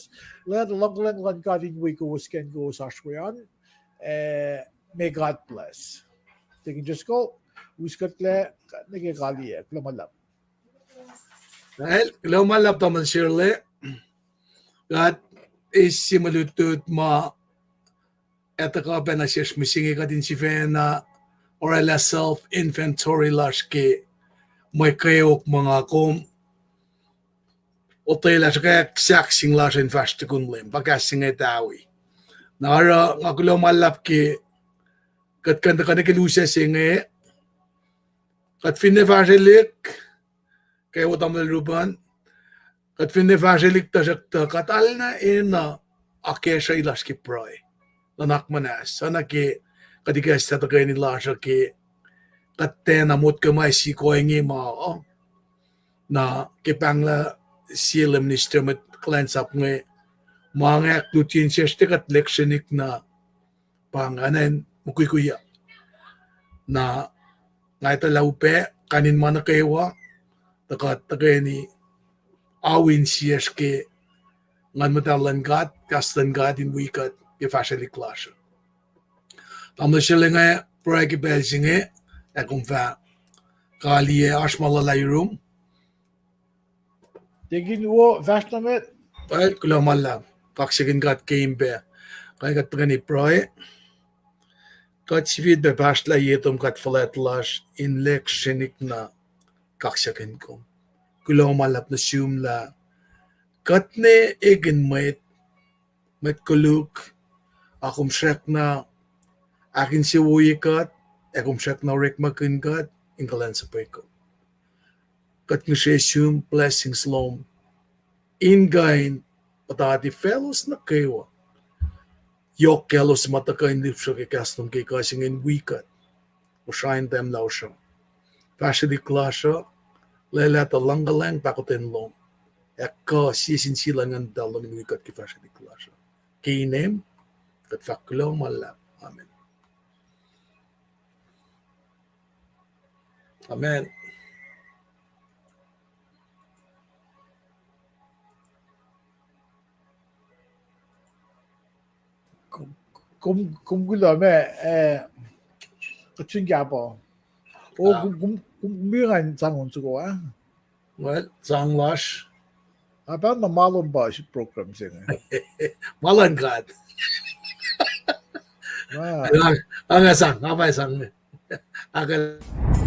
kowos, lwelah luhngkuhlwacng luhn God in wi kowos ke acn kowos oasr we an. Eh, may God bless. Tekin Driscoll, us kuhtlac nuh ke kaliyac, kuloh ma luhlahp. Well, kuloh ma luhlahp tamuhlwel Shirley. God, eis sie mwe lutlut ma etuh kuh pacna sesr mihsenge kuht in sifacna orwaclah self inventory lasr ke mwe kweok ma nga kom otwelah srihkwack sahkseng lasr in fahsr tukun Leum, pa kahs se inge tawi. Na oruh nga kuloh ma luhlahp ke kuht kuh in tuhkuh nuh ke lusac se inge, kuht finne fahsrwelihk, kwewa tamuhlwel Reuben, kuht finne fahsrwelihk tuhsruhktuh kuht arulacna enenuh akacsruhi lasr ke pruhe. Nuhnak muhnahs, oacna ke kuht ikacslah tuhkweni lasr uh ke kuht tiacna motko ma sikoinge ma uh. Na ke pahnglah sie lem minister mwet kuhlwacnsap inge, ma inge ahklutyeng sesr tuh kuht lihksreni na pa ingacn mukwikwi uh. Na nga etuh lah upac kain in ma nuh kwewa, tuh kuht tuhkweni awi insiyacsr ke Nguhn Muhtahl luhn God, kahs luhn God in wi kuht ke fahsrwelihk lasr uh. Tamuhlwel Shirley, nga pruhe ke pacl se inge, ac kom fah kaliyac, oasr ma luhlahp yurum. Tekin wo, fahsr nuh met. Well, kuloh ma luhlahp, kaksakihn God ke imp pac. Kuh kuht tuhkweni pruhe. Kuht sifilpac pahsrlah ye tom God fuhlwact lasr in lihksreni na kaksakihn kom. Kuloh ma luhlahp nuh sum lah kuht ne ekihn mwet, mwet koluk, ac kom srackna ahkinsewowoye kuht, ac kom srackna orekmakihn kuht in kuhlwacnsapuh kom. Kuht ngihsre sum blessings lom in kuh in puhtati faclos nuh kwewa. Yohk kaclos ma tuhkuh in lihpsre ke kahs lom ke kuh se inge in wi kuht. Kosrae in Tamuhlwel lasr uh, fahsrwelihk lasr uh, lwelah tuh luhngkuhlwacng pahkotwen lom, ac kuh sie sin sie luhn Nguhn Muhtahl lom in wi kuht ke fahsrwelihk lasr uh. Ke inem kuht fahk kuloh ma luhlahp. Amen. Amen. Kom, kom, kom kuloh ma, eh, kuht fin kahp uh. O, ah, kom, kom, kom, kom ngan sang on soko ah. Well, sang lasr. Ah, pa na ma lom pa program se inge. Ma luhn God. Ah. Nga, nga sang, nga pa sang. Nga